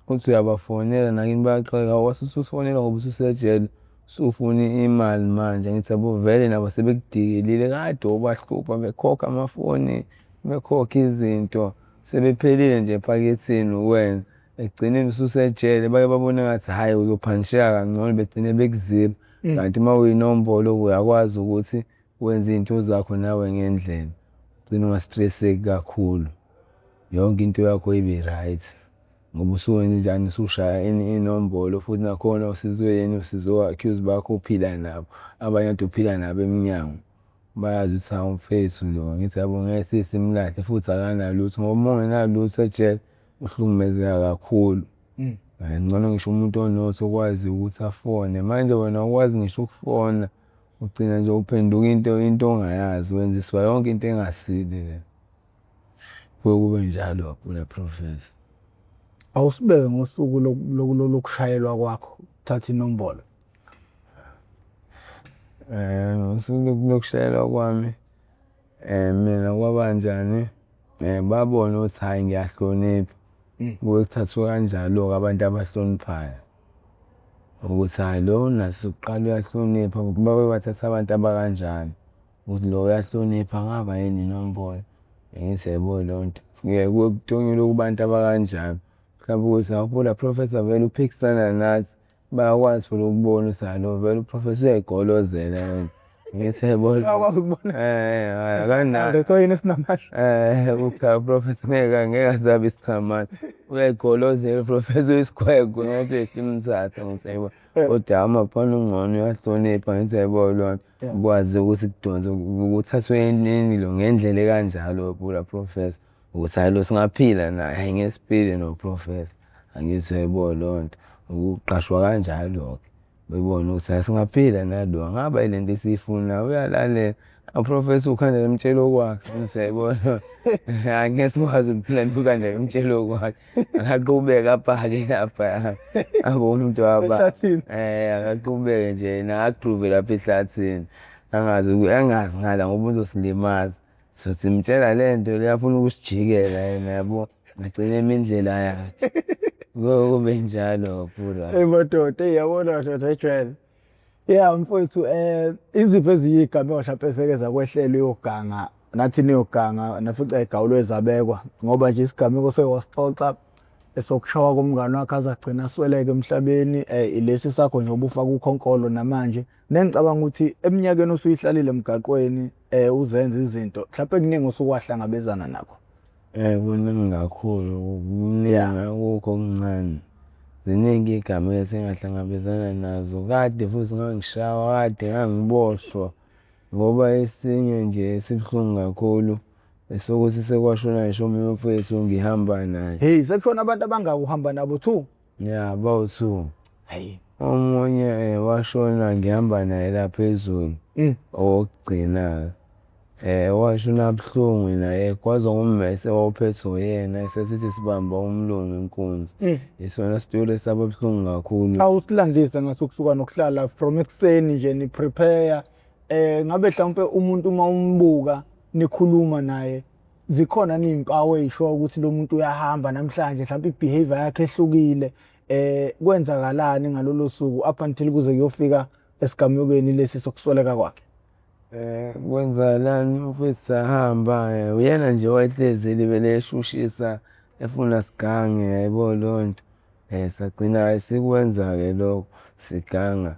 Uthi uyabafonela nakini bayaxaka, wase usufonela ngoba ususejele usufuna imali manje. Angithi yabo vele nabo sebekudikilile kade ubahlupha bekhokha amafoni, bekhokha izinto sebephelile nje ephaketheni wena. Ekugcineni ususejele baye babone ngathi hhayi uzophanisheka kangcono begcine bekuziba. Kanti uma uyinombolo uyakwazi ukuthi wenze iy'nto zakho nawe ngendlela, ugcine unga-stress-eki kakhulu. Yonke into yakho ibe right ngoba usuwenzenjani usushaya inombolo futhi nakhona usizwe yini, usizwe o-accused bakho ophila nabo, abanye kade uphila nabo emnyango. Bayazi ukuthi hawu mfethu lo, angithi yabo ngeke size simlahle futhi akanalutho ngoba uma ungenalutho ejele uhlukumezeka kakhulu. Ngcono ngisho umuntu onotho okwaziyo ukuthi afone, manje wena awukwazi ngisho ukufona ugcina nje uphenduka into into ongayazi wenziswa yonke into engasile le. Kuye kube njalo wena Professor. Awusibeke ngosuku lokushayelwa kwakho, uthatha inombolo. Ngosuku lokushayelwa kwami mina kwabanjani, babona ukuthi hhayi ngiyahlonipha. Kuke kuthathwe kanjalo-ke abantu abahloniphayo ukuthi hhayi lo unaso kuqala uyahlonipha, bake bathatha abantu abakanjalo ukuthi lo uyahlonipha angaba yini inombolo. Angithi uyayibona leyo nto, kuye kutonyulwe kubantu abakanjalo mhlawumbe ukuthi hawu la Professor vele uphikisana nathi. Bayakwazi phela ukubona ukuthi hhayi lo vele u-Professor uyayigolozela yena. Ngithi yayibona. Bayakwazi ukubona. Akanayo. Kuthiwa yini esinamandla? Cha u-Professor ngeke ngeke aze abe isichamane. Uyayigolozela u-Professor uyisigwegwe ngathi ehle imthathe ngithi yayibona. Kodwa amaphana ungcono uyahlonipha angithi uyayibona leyo nto. Ukwazi ukuthi kudonswe kuthathwe ngendlela ekanjalo buka Professor. Ukuthi hhayi lo singaphila naye, hhayi ngeke siphile no-Professor. Angithi uyayibona leyo nto, uqashwa kanjalo-ke bebone ukuthi hhayi singaphila nalo angaba yile nto esiyifunayo uyalalela. U-Professor ukhanda limtshela okwakhe angithi uyayibona. Hhayi ngeke sikwazi ukuphila nokhanda limtshela okwakhe. Akaqhubeke abhake laphaya abe umuntu wabantu. Akaqhubeke nje yena a-groove lapha ehlathini angazi angazi ngala ngoba uzosilimaza. So simtshela le nto le afuna ukusijikela yena yabo, agcine eme indlela yakhe. Kuke kube njalo bhuti. Eyi madoda, eyi yabona madoda ejwayele. Ya mfowethu iziphi ezinye iy'gameko hlampe eseke zakwehlela uyoganga nathi niyoganga nafica y'gawulwe zabekwa ngoba nje isigameko oseke wasixoxa esokushawa komngani wakhe aze agcine asweleke emhlabeni ilesi sakho nje obufaka ukhonkolo namanje. Nengicabanga ukuthi eminyakeni osuyihlalile emgaqweni uzenza izinto mhlampe kuningi osuke wahlangabezana nakho. Kuningi kakhulu, kuningi akukho okuncane. Ziningi iy'gameko esengahlangabezana nazo, kade futhi ngangishawa, kade ngangiboshwa ngoba esinye nje esibuhlungu kakhulu esokuthi sekwashona ngisho omunye umfethu ngihamba naye. Hheyi sekushone abantu abangaka uhamba nabo two? Ya bawu-two. Hhayi. Omunye washona ngihamba naye la phezulu, owokugcina-ke. Washona kabuhlungu naye egwazwa ngummese owawuphethwe uyena esesithi sibamba umlungu inkunzi. Isona sitori esaba buhlungu kakhulu. Awusilandise ngaso ukusuka nokuhlala from ekuseni nje ni-prepare ngabe mhlawumpe umuntu uma umbuka nikhuluma naye zikhona yini iy'mpawu ey'shoyo ukuthi lo muntu uyahamba namhlanje mhlawumpe i-behaviour yakhe ehlukile kwenzakalani ngalolo suku up until kuze kuyofika esigamekweni lesi sokusweleka kwakhe? Kwenzakalani mfethu sahamba uyena nje owayehlezi elibele eshushisa efuna sigange yayibona leyo nto. Sagcina hhayi sikwenza-ke lokho siganga.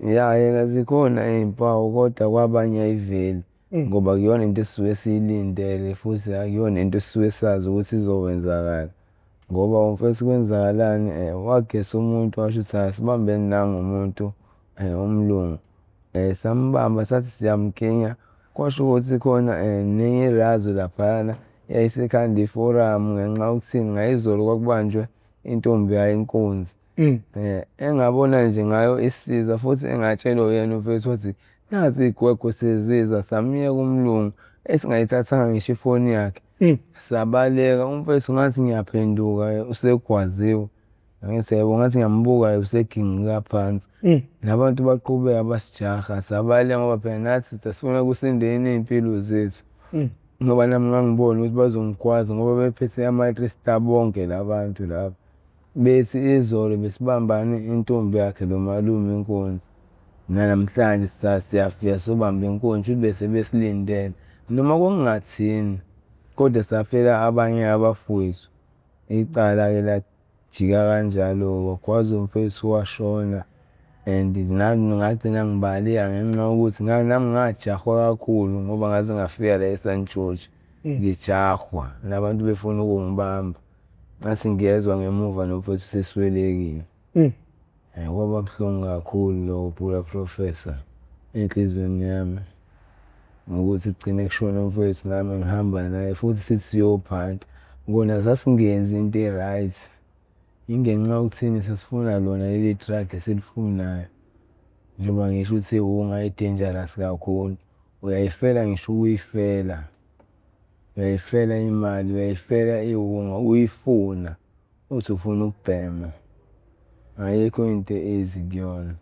Ya yena zikhona iy'mpawu kodwa kwabanye ayiveli ngoba akuyona into esisuke siyilindele futhi akuyona into esisuke sazi ukuthi izokwenzakala. Ngoba mfethu kwenzakalani wagesa umuntu washo ukuthi hhayi asibambeni nangu umuntu umlungu. Sambamba sathi siyamklinya kwasho ukuthi khona nenye irazu laphayana eyayisikhanda iforamu ngenxa yokuthini ngayizolo kwakubanjwe intombi yayo inkunzi. Engabona nje ngayo isiza futhi engatshelwa uyena umfethu wathi nazi iy'gwegwe seziza samyeka umlungu esingayithathanga ngisho ifoni yakhe. Sabaleka umfethu ngathi ngiyaphenduka usegwaziwe. Angithi uyabo ngathi ngiyambuka usegingqika phansi. Nabantu baqhubeka basijaha sabaleka ngoba phela nathi sasifuna kusinde ney'mpilo zethu. Ngoba nami ngangibona ukuthi bazongigwaza ngoba bephethe ama-three star bonke la bantu laba. Bethi izolo besibambane intombi yakhe lo malume inkunzi, nanamhlanje siyafika sobamba inkunzi shuthi bese besilindele. Noma kwakungathini kodwa safela abanye abafowethu. Icala-ke lajika kanjalo-ke wagwazwa umfethu washona and nami ngagcina ngibaleka ngenxa yokuthi nami ngajahwa kakhulu ngoba ngaze ngafika la e-St George ngijahwa nabantu befuna ukungibamba. Ngathi ngiyezwa ngemuva nomfethu useswelekile. Kwaba buhlungu kakhulu lokho buka Professor enhliziyweni yami ngokuthi kugcine kushone umfethu nami ngihamba naye futhi sithi siyophanta. Kona sasingenzi into e-right, ingenxa yokuthini sasifuna lona leli drug esilifunayo. Njengoba ngisho ukuthi iwunga i-dangerous kakhulu, uyayifela ngisho ukuyifela, uyayifela imali, uyayifela iwunga uyifuna uthi ufuna ukubhema, ayikho into e-easy kuyona.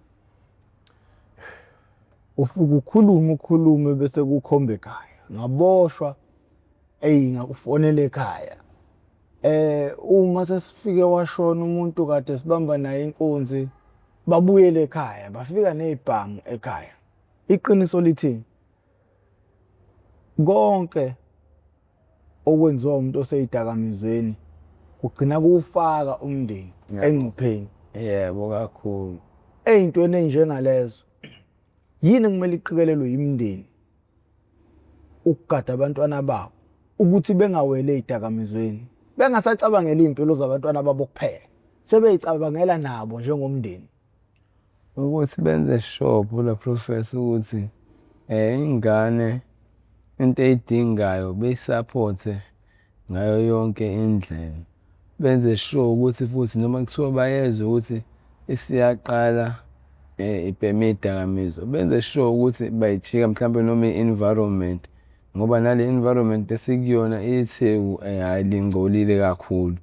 Ufike ukhulume ukhulume bese kukhomba ekhaya, ngaboshwa eyi ngakufonela ekhaya. Uma sesifike washona umuntu kade sibamba naye inkunzi, babuyele ekhaya bafika ney'bhamu ekhaya. Iqiniso lithini? Konke okwenziwa umuntu osey'dakamizweni kugcina kuwufaka umndeni engcupheni. Yebo kakhulu. Ey'ntweni ey'njengalezo, yini ekumele iqikelelwe yimindeni ukugada abantwana babo ukuthi bengaweli ey'dakamizweni, bengasacabangeli iy'mpilo zabantwana babo kuphela, sebey'cabangela nabo njengomndeni? Ukuthi benze sure Bhula Professor ukuthi ingane into eyidingayo beyisaphothe ngayo yonke indlela. Benze sure ukuthi futhi noma kuthiwa bayezwa ukuthi isiyaqala ibhema iy'dakamizwa, benze sure ukuthi bayijika mhlampe noma i-environment ngoba nale environment esikuyona iTheku hhayi lingcolile kakhulu.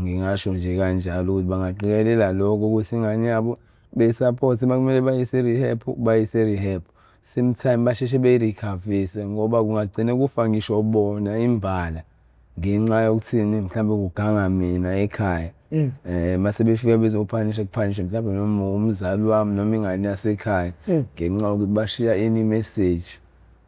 Ngingasho nje kanjalo ukuthi bangaqikelela lokho ukuthi ingane yabo beyisaphothe uma kumele bayise e-rehab, bayise e-rehab. Same time basheshe beyirikhavise ngoba kungagcine kufa ngisho bona imbala ngenxa yokuthini mhlawumbe kuganga mina ekhaya. Mase befika bezophanishwa kuphanishwe mhlawumbe noma umzali wami noma ingane yasekhaya ngenxa yokuthi bashiya ini imeseji.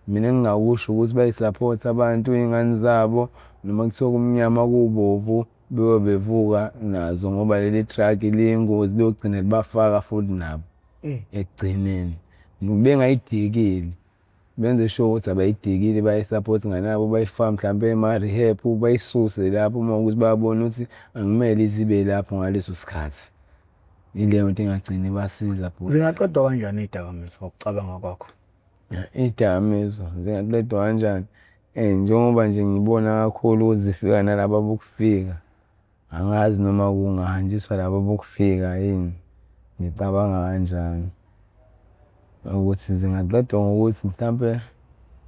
Mina engingakusho ukuthi bayisaphothe abantu iy'ngane zabo noma kuthiwa kumnyama kubovu beyobe bevuka nazo ngoba leli drug liyingozi liyogcina libafaka futhi nabo ekugcineni. Bengayidikili, benze sure ukuthi abayidikili bayayisaphotha ingane yabo bayifake mhlampe ema-rehab bayisuse lapho uma kuwukuthi bayabona ukuthi akumele ize ibe lapho ngaleso sikhathi. Ileyo nto engagcina ibasiza. Zingaqedwa kanjani iy'dakamizwa ngokucabanga kwakho? Iy'dakamizwa zingaqedwa kanjani? Njengoba nje ngibona kakhulu ukuthi zifika nalaba bokufika, angazi noma kungahanjiswa laba bokufika yini, ngicabanga kanjalo. Ukuthi zingaqedwa ngokuthi mhlampe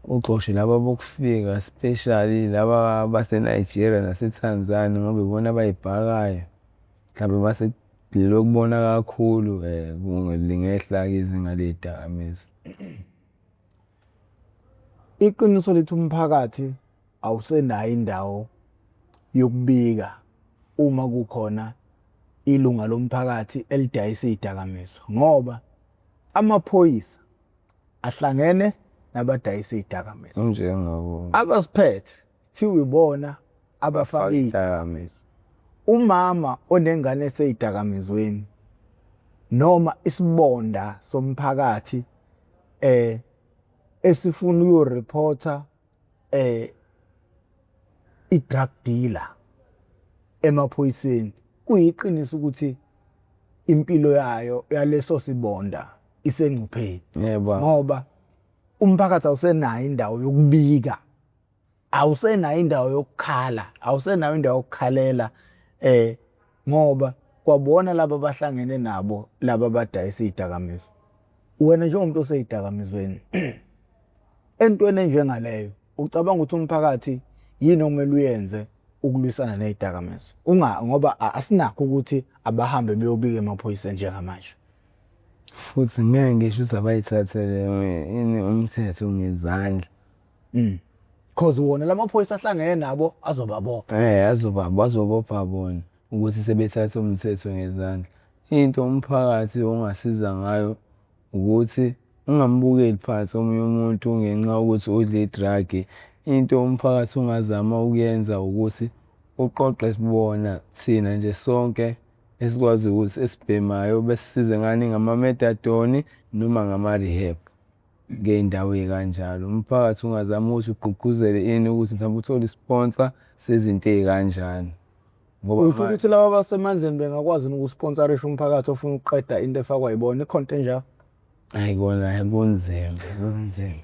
kuxoshwe laba bokufika especially laba baseNigeria naseTanzania ngoba ibona abayibhakayo. Mhlawumbe mase kugxilwe kubona kakhulu lingehla-ke izinga ley'dakamizwa. Iqiniso lithi umphakathi awusenayo indawo yokubika uma kukhona ilunga lomphakathi elidayisa izidakamizwa ngoba amaphoyisa ahlangene nabadayisa izidakamizwa. Kunjengoba Abasiphethe kuthiwa ibona abafaka izidakamizwa. Umama onengane eseyidakamizweni noma isibonda somphakathi eh esifuna uyoreporta eh i-drug dealer emaphoyiseni kuyiqiniso ukuthi impilo yayo yaleso sibonda isengcupheni yebo ngoba umphakathi awusenayo indawo yokubika awusenayo indawo yokukhala awusenayo indawo yokukhalela eh ngoba kwabona laba abahlangene nabo laba abadayisa izidakamizwa wena njengomuntu oseyidakamizweni entweni enjengaleyo ucabanga ukuthi umphakathi yini okumele uyenze ukulwisana nezidakamizwa unga ngoba asinakho ukuthi abahambe beyobika emaphoyiseni njengamanje futhi ngeke ngisho ukuthi abayithathele ini umthetho ngezandla. Cause wona lamaphoyisa ahlangene nabo azobabopha. Azoba bazobopha bona ukuthi sebethathe umthetho ngezandla. Into umphakathi ongasiza ngayo ukuthi ungambukeli phansi omunye umuntu ngenxa yokuthi udla i-drug. Into umphakathi ongazama ukuyenza ukuthi uqoqe bona thina nje sonke esikwazi ukuthi esibhemayo besisize ngani ngama-methadone noma ngama-rehab. Ngey'ndawo ey'kanjalo. Umphakathi ungazama ukuthi ugqugquzele ini ukuthi mhlawumbe uthole isponsa sezinto ey'kanjalo. Ngoba usho ukuthi laba abasemandleni bengakwazi ukusponsorisha umphakathi ofuna ukuqeda into efakwa yibona, ikhona into enjalo? Hhayi kona hhayi kunzima, kunzima.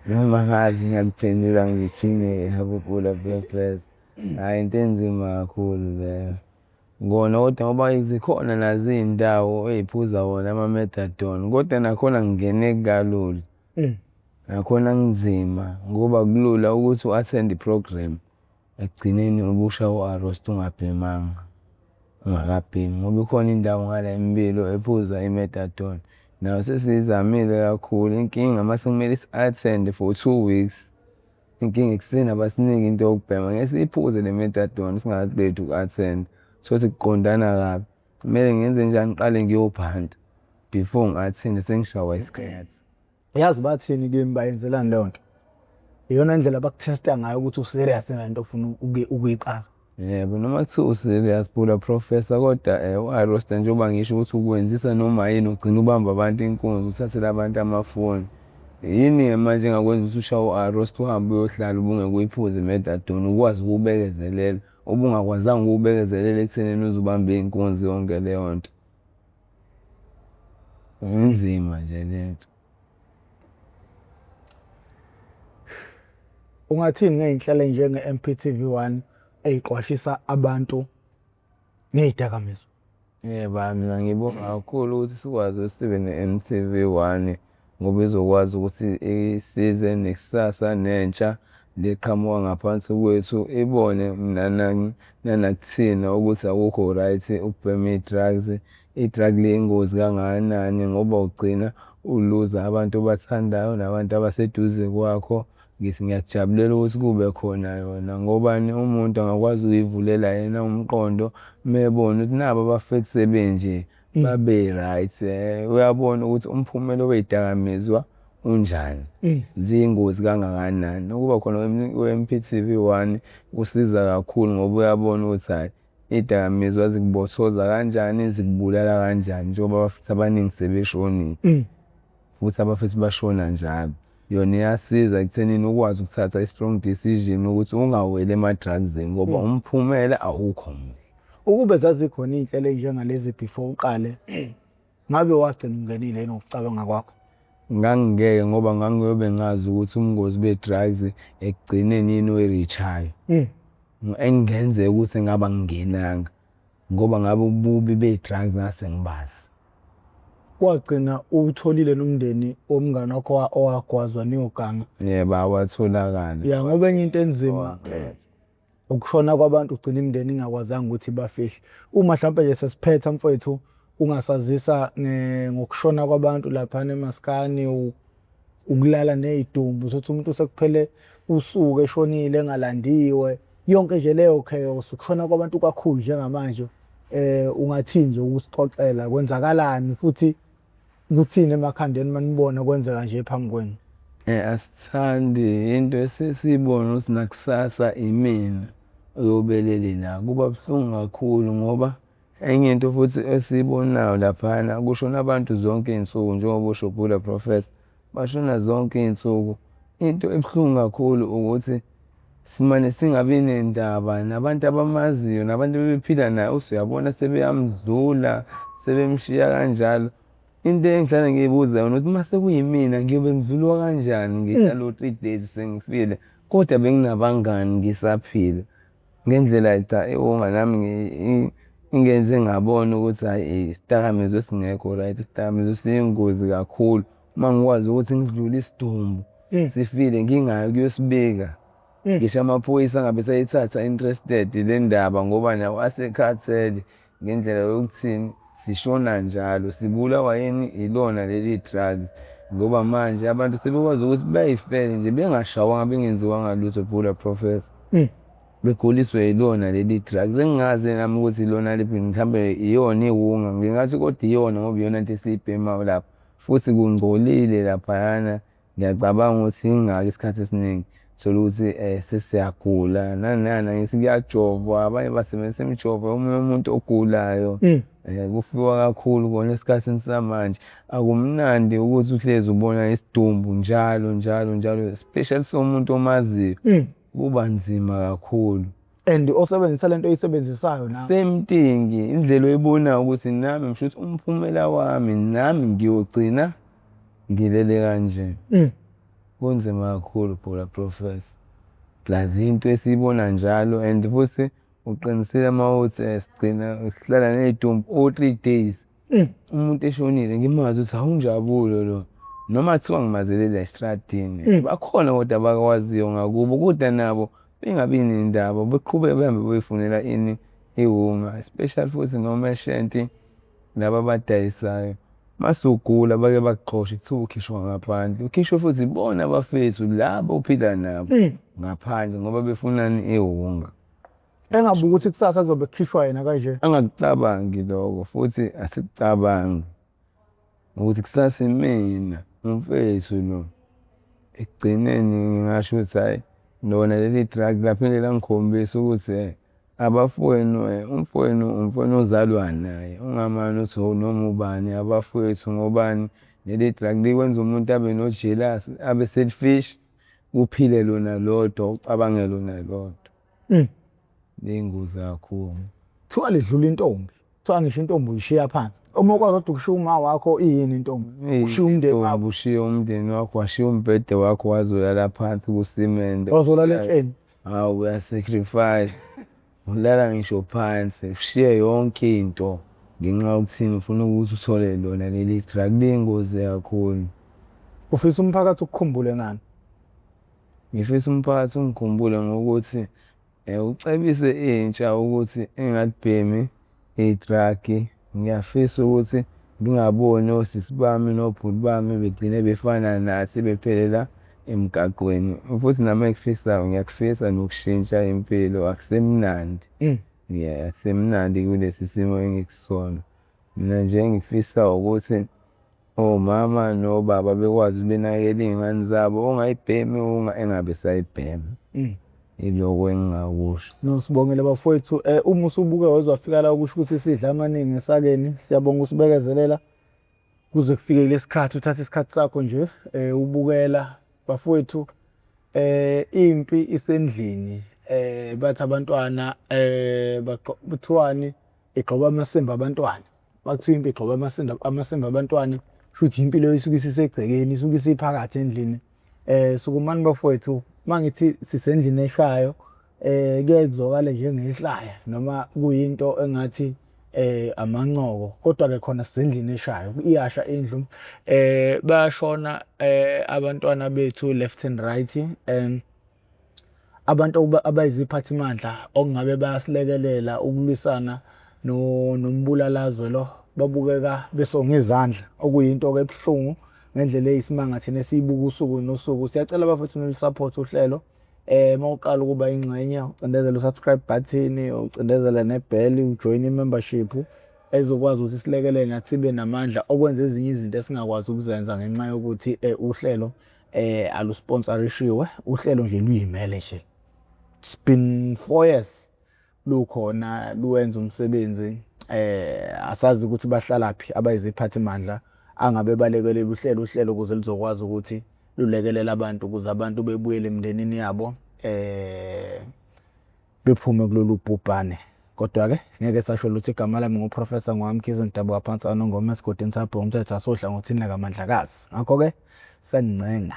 Noma ngazi ngingakuphendula ngithini yabo Professor. Hhayi into enzima kakhulu leyo. Kona kodwa ngoba zikhona nazo iy'ndawo ey'phuza wona ama-methadone kodwa nakhona akungeneki kalula. Nakhona kunzima ngoba akulula ukuthi u-athende i-program ekugcineni ube ushawa u-arrest ungabhemanga, ungakabhemi ngoba ikhona indawo ngala eMbilo ephuza i-methadone. Nayo sesiyizamile kakhulu, inkinga mase kumele si-athende for 2 weeks. Inkinga ekuseni abasiniki into yokubhema, ngeke siyiphuze le methadone singakaqedi uku-athenda. Uthole ukuthi kuqondana kabi, kumele ngenze njani ngiqale ngiyobhanta before ngi-athende sengishawa isikhathi. Yazi bathini kimi bayenzelani leyo nto? Iyona ndlela abakuthesta ngayo ukuthi u-serious ngale nto ofuna ukuyiqala. Yebo, noma kuthiwa u-serious Bhula Professor kodwa u-arosta njengoba ngisho ukuthi ukwenzisa noma yini ugcine ubamba abantu inkunzi uthathele abantu amafoni. Yini-ke manje engakwenza ukuthi ushaye u-arosta uhambe uyohlala ubungeke uyiphuze i-methadone ukwazi ukuwubekezelela, ubungakwazanga ukuwubekezelela ekuthenini uze ubambe iy'nkunzi yonke leyo nto. Inzima nje lento. Ungathini ngey'nhlelo ey'njenge-M_P_T_V one ey'qwashisa abantu ngey'dakamizwa? Yebo, hhayi mina ngibonga kakhulu ukuthi sikwazi ukuthi sibe ne-M_T_V one ngoba izokwazi ukuthi isize nekusasa nentsha le eqhamuka ngaphansi kwethu ibone nanakuthina ukuthi akukho right ukubhema i-drugs. I-drug liyingozi kangakanani ngoba ugcina uluza abantu obathandayo nabantu abaseduze kwakho. Ngithi ngiyakujabulela ukuthi kube khona yona ngobani, umuntu angakwazi ukuyivulela yena umqondo uma ebona ukuthi naba abafethu sebenje babe-right. Uyabona ukuthi umphumela wey'dakamizwa unjani, ziyingozi kangakanani. Ukuba khona kwe-M_P_T_V one kusiza kakhulu ngoba uyabona ukuthi hhayi iy'dakamizwa zikubothoza kanjani, zikubulala kanjani njengoba abafethu abaningi sebeshonile. Futhi abafethu bashona njalo. Yona iyasiza ekuthenini ukwazi ukuthatha i-strong decision ukuthi ungaweli ema-drugs-ini ngoba umphumela awukho muhle. Ukube zazikhona iy'nhlelo ey'njengalezi before uqale, ngabe wagcina ungenile yini ngokucabanga kwakho? Ngangingeke ngoba ngangiyobe ngazi ukuthi ubungozi be-drugs ekugcineni yini oyi-reach-ayo. Ekungenzeka ukuthi ngabe angingenanga ngoba ngabe ububi be-drugs ngase ngibazi. Wagcina uwutholile nomndeni womngani wakho owagwazwa niyoganga? Yebo, awatholakala. Ya, ngoba enye into enzima ukushona kwabantu ugcina imindeni ingakwazanga ukuthi ibafihle. Uma hlampe nje sesiphetha mfwethu, ungasazisa ngokushona kwabantu laphana emaskani, ukulala ney'dumbu, uthole ukuthi umuntu sekuphele usuku eshonile engalandiwe. Yonke nje leyo chaos, ukushona kwabantu kakhulu njengamanje. Ungathini nje ukusixoxela, kwenzakalani futhi kuthini emakhandeni uma nibona kwenzeka nje phambi kwenu? Asithandi into esesiyibona ukuthi nakusasa imina oyobelele la, kuba buhlungu kakhulu ngoba enye into futhi esiyibonayo laphayana kushona abantu zonke iy'nsuku njengoba usho Bhula Professor, bashona zonke iy'nsuku. Into ebuhlungu kakhulu ukuthi simane singabi nendaba nabantu abamaziyo nabantu abebephila naye uthi uyabona sebeyamdlula sebemshiya kanjalo. Into engihlale ngiyibuza yona ukuthi uma sekuyimina ngiyobe ngidlulwa kanjani ngihlala o-three days sengifile kodwa benginabangani ngisaphila. Ngendlela cha iwunga nami ingenze ngabona ukuthi hhayi isidakamizwa esingekho right, isidakamizwa siyingozi kakhulu. Uma ngikwazi ukuthi ngidlule isidumbu sifile ngingayi ukuyosibika, ngisho amaphoyisa angabe esayithatha interested le ndaba ngoba nawo asekhathele ngendlela yokuthini, sishona njalo sibulawa yini, ilona leli drugs. Ngoba manje abantu sebekwazi ukuthi bay'fele nje bengashawanga bengenziwanga lutho Bhula Professor. Beguliswe yilona leli drugs engingazi nami ukuthi ilona liphi mhlambe iyona iwunga ngingathi kodwa iyona ngoba iyona nto esiyibhemayo lapha futhi kungcolile laphayana. Ngiyacabanga ukuthi yingakho isikhathi esiningi uthole ukuthi sesiyagula nani nani angithi kuyajovwa abanye basebenzisa imijovo yomunye umuntu ogulayo. Kufiwa kakhulu kona esikhathini samanje. Akumnandi ukuthi uhlezi ubona isidumbu njalo njalo njalo especially somuntu omaziyo. Kuba nzima kakhulu. And osebenzisa lento oyisebenzisayo nawe. Same thing, indlela oyibonayo ukuthi nami ngisho ukuthi umphumela wami nami ngiyogcina ngilele kanje. Kunzima kakhulu Bhula Professor. Plus into esiyibona njalo and futhi uqinisile uma uthi sigcina sihlala ney'dumbu o-three days. Umuntu eshonile ngimazi ukuthi hawu uNjabulo lo noma kuthiwa ngimazele la estradini bakhona kodwa abakwaziyo ngakubo kodwa nabo bengabi nendaba beqhubeke behambe beyoyifunela ini iwunga especially futhi nomeshenti laba abadayisayo. Masugula bake bakuxoshe kuthiwa ukhishwa ngaphandle, ukhishwe futhi ibona abafethu laba ophila nabo ngaphandle ngoba befunani iwunga. Engabe ukuthi kusasa kuzobe kukhishwa yena kanje. Angakucabangi lokho futhi asikucabangi ukuthi kusasa imina umfethu lo. Ekugcineni ngingasho ukuthi hhayi lona leli drug laphinde langikhombisa ukuthi. Abafowenu umfowenu umfowenu ozalwa naye, ungamane uthi oh noma ubani abafowethu ngobani. Leli drug likwenza umuntu abe nojelasi, abe selfish, kuphile lona lodwa, ucabange lona lodwa. Liyingozi kakhulu. Kuthiwa lidlula intombi. Kuthiwa ngisho intombi uyishiya phansi. Uma ukwazi kodwa ukushiya uma wakho iyini intombi? Ushiya umndeni wakho. Ushiye umndeni wakho, washiya umbhede wakho wazolala phansi kusimende. Wazolala etsheni. Hawu uya-sacrifice. Ulala ngisho phansi, ushiye yonke into ngenxa yokuthini ufuna ukuthi uthole lona leli drug liyingozi kakhulu. Ufisa umphakathi ukukhumbule ngani? Ngifisa umphakathi ungikhumbule ngokuthi ucebise intsha ukuthi ingalibhemi i-drug. Ngiyafisa ukuthi ngingaboni osisi bami nobhuti bami begcine befana nathi bephelela emgaqweni. Futhi nami engikufisayo ngiyakufisa nokushintsha impilo akusemnandi. Yeah, akusemnandi kulesi simo engikusona. Mina nje engikufisayo ukuthi omama nobaba bekwazi ukuthi benakekele iy'ngane zabo, ongayibhemi engabe esayibhema. Iloko engingakusho. No, sibongile bafowethu. Uma usubuke waze wafika la kusho ukuthi sidla amaningi esakeni. Siyabonga ukusibekezelela kuze kufike lesikhathi uthathe isikhathi sakho nje ubukela bafowethu. Impi isendlini bathi abantwana kuthiwani igxoba amasimba abantwana. Makuthiwa impi igxoba amasimba amasimba abantwana kusho ukuthi impi leyo isuke isisegcekeni isuke isiphakathi endlini. Sukumani bafowethu mangithi sisendlini eshayo kuyaye kuzwakale njengehlaya noma kuyinto engathi amancoko kodwa-ke khona sisendlini eshayo iyasha indlu. Bayashona abantwana bethu left and right and abantu abayiziphathimandla okungabe bayasilekelela ukulwisana nombulalazwe lo babukeka besonga izandla okuyinto-ke ebuhlungu ngendlela eyisimanga thina esiyibuka usuku nosuku. Siyacela bafethu nilu-support uhlelo. Mawuqala ukuba ingxenye ucindezela u-subscribe button, ucindezele ne-bell, ujoyine i-membership ezokwazi ukuthi silekelele nathi sibe namandla okwenza ezinye izinto esingakwazi ukuzenza ngenxa yokuthi uhlelo alusponsorishiwe, uhlelo nje luyimele nje. It's been 4 years lukhona luwenza umsebenzi asazi ukuthi bahlalaphi abayiziphathimandla angabe balekelela uhlelo uhlelo ukuze luzokwazi ukuthi lulekelele abantu ukuze abantu bebuyele emndenini yabo bephume kulolu bhubhane. Kodwa-ke ngeke sasho lutho igama lami nguProfessor Ngwamkhize ngidabuka phansi kaNongoma esigodini sabhongomthetho asohlangothini lakaMandlakazi. Ngakho-ke sengincenga.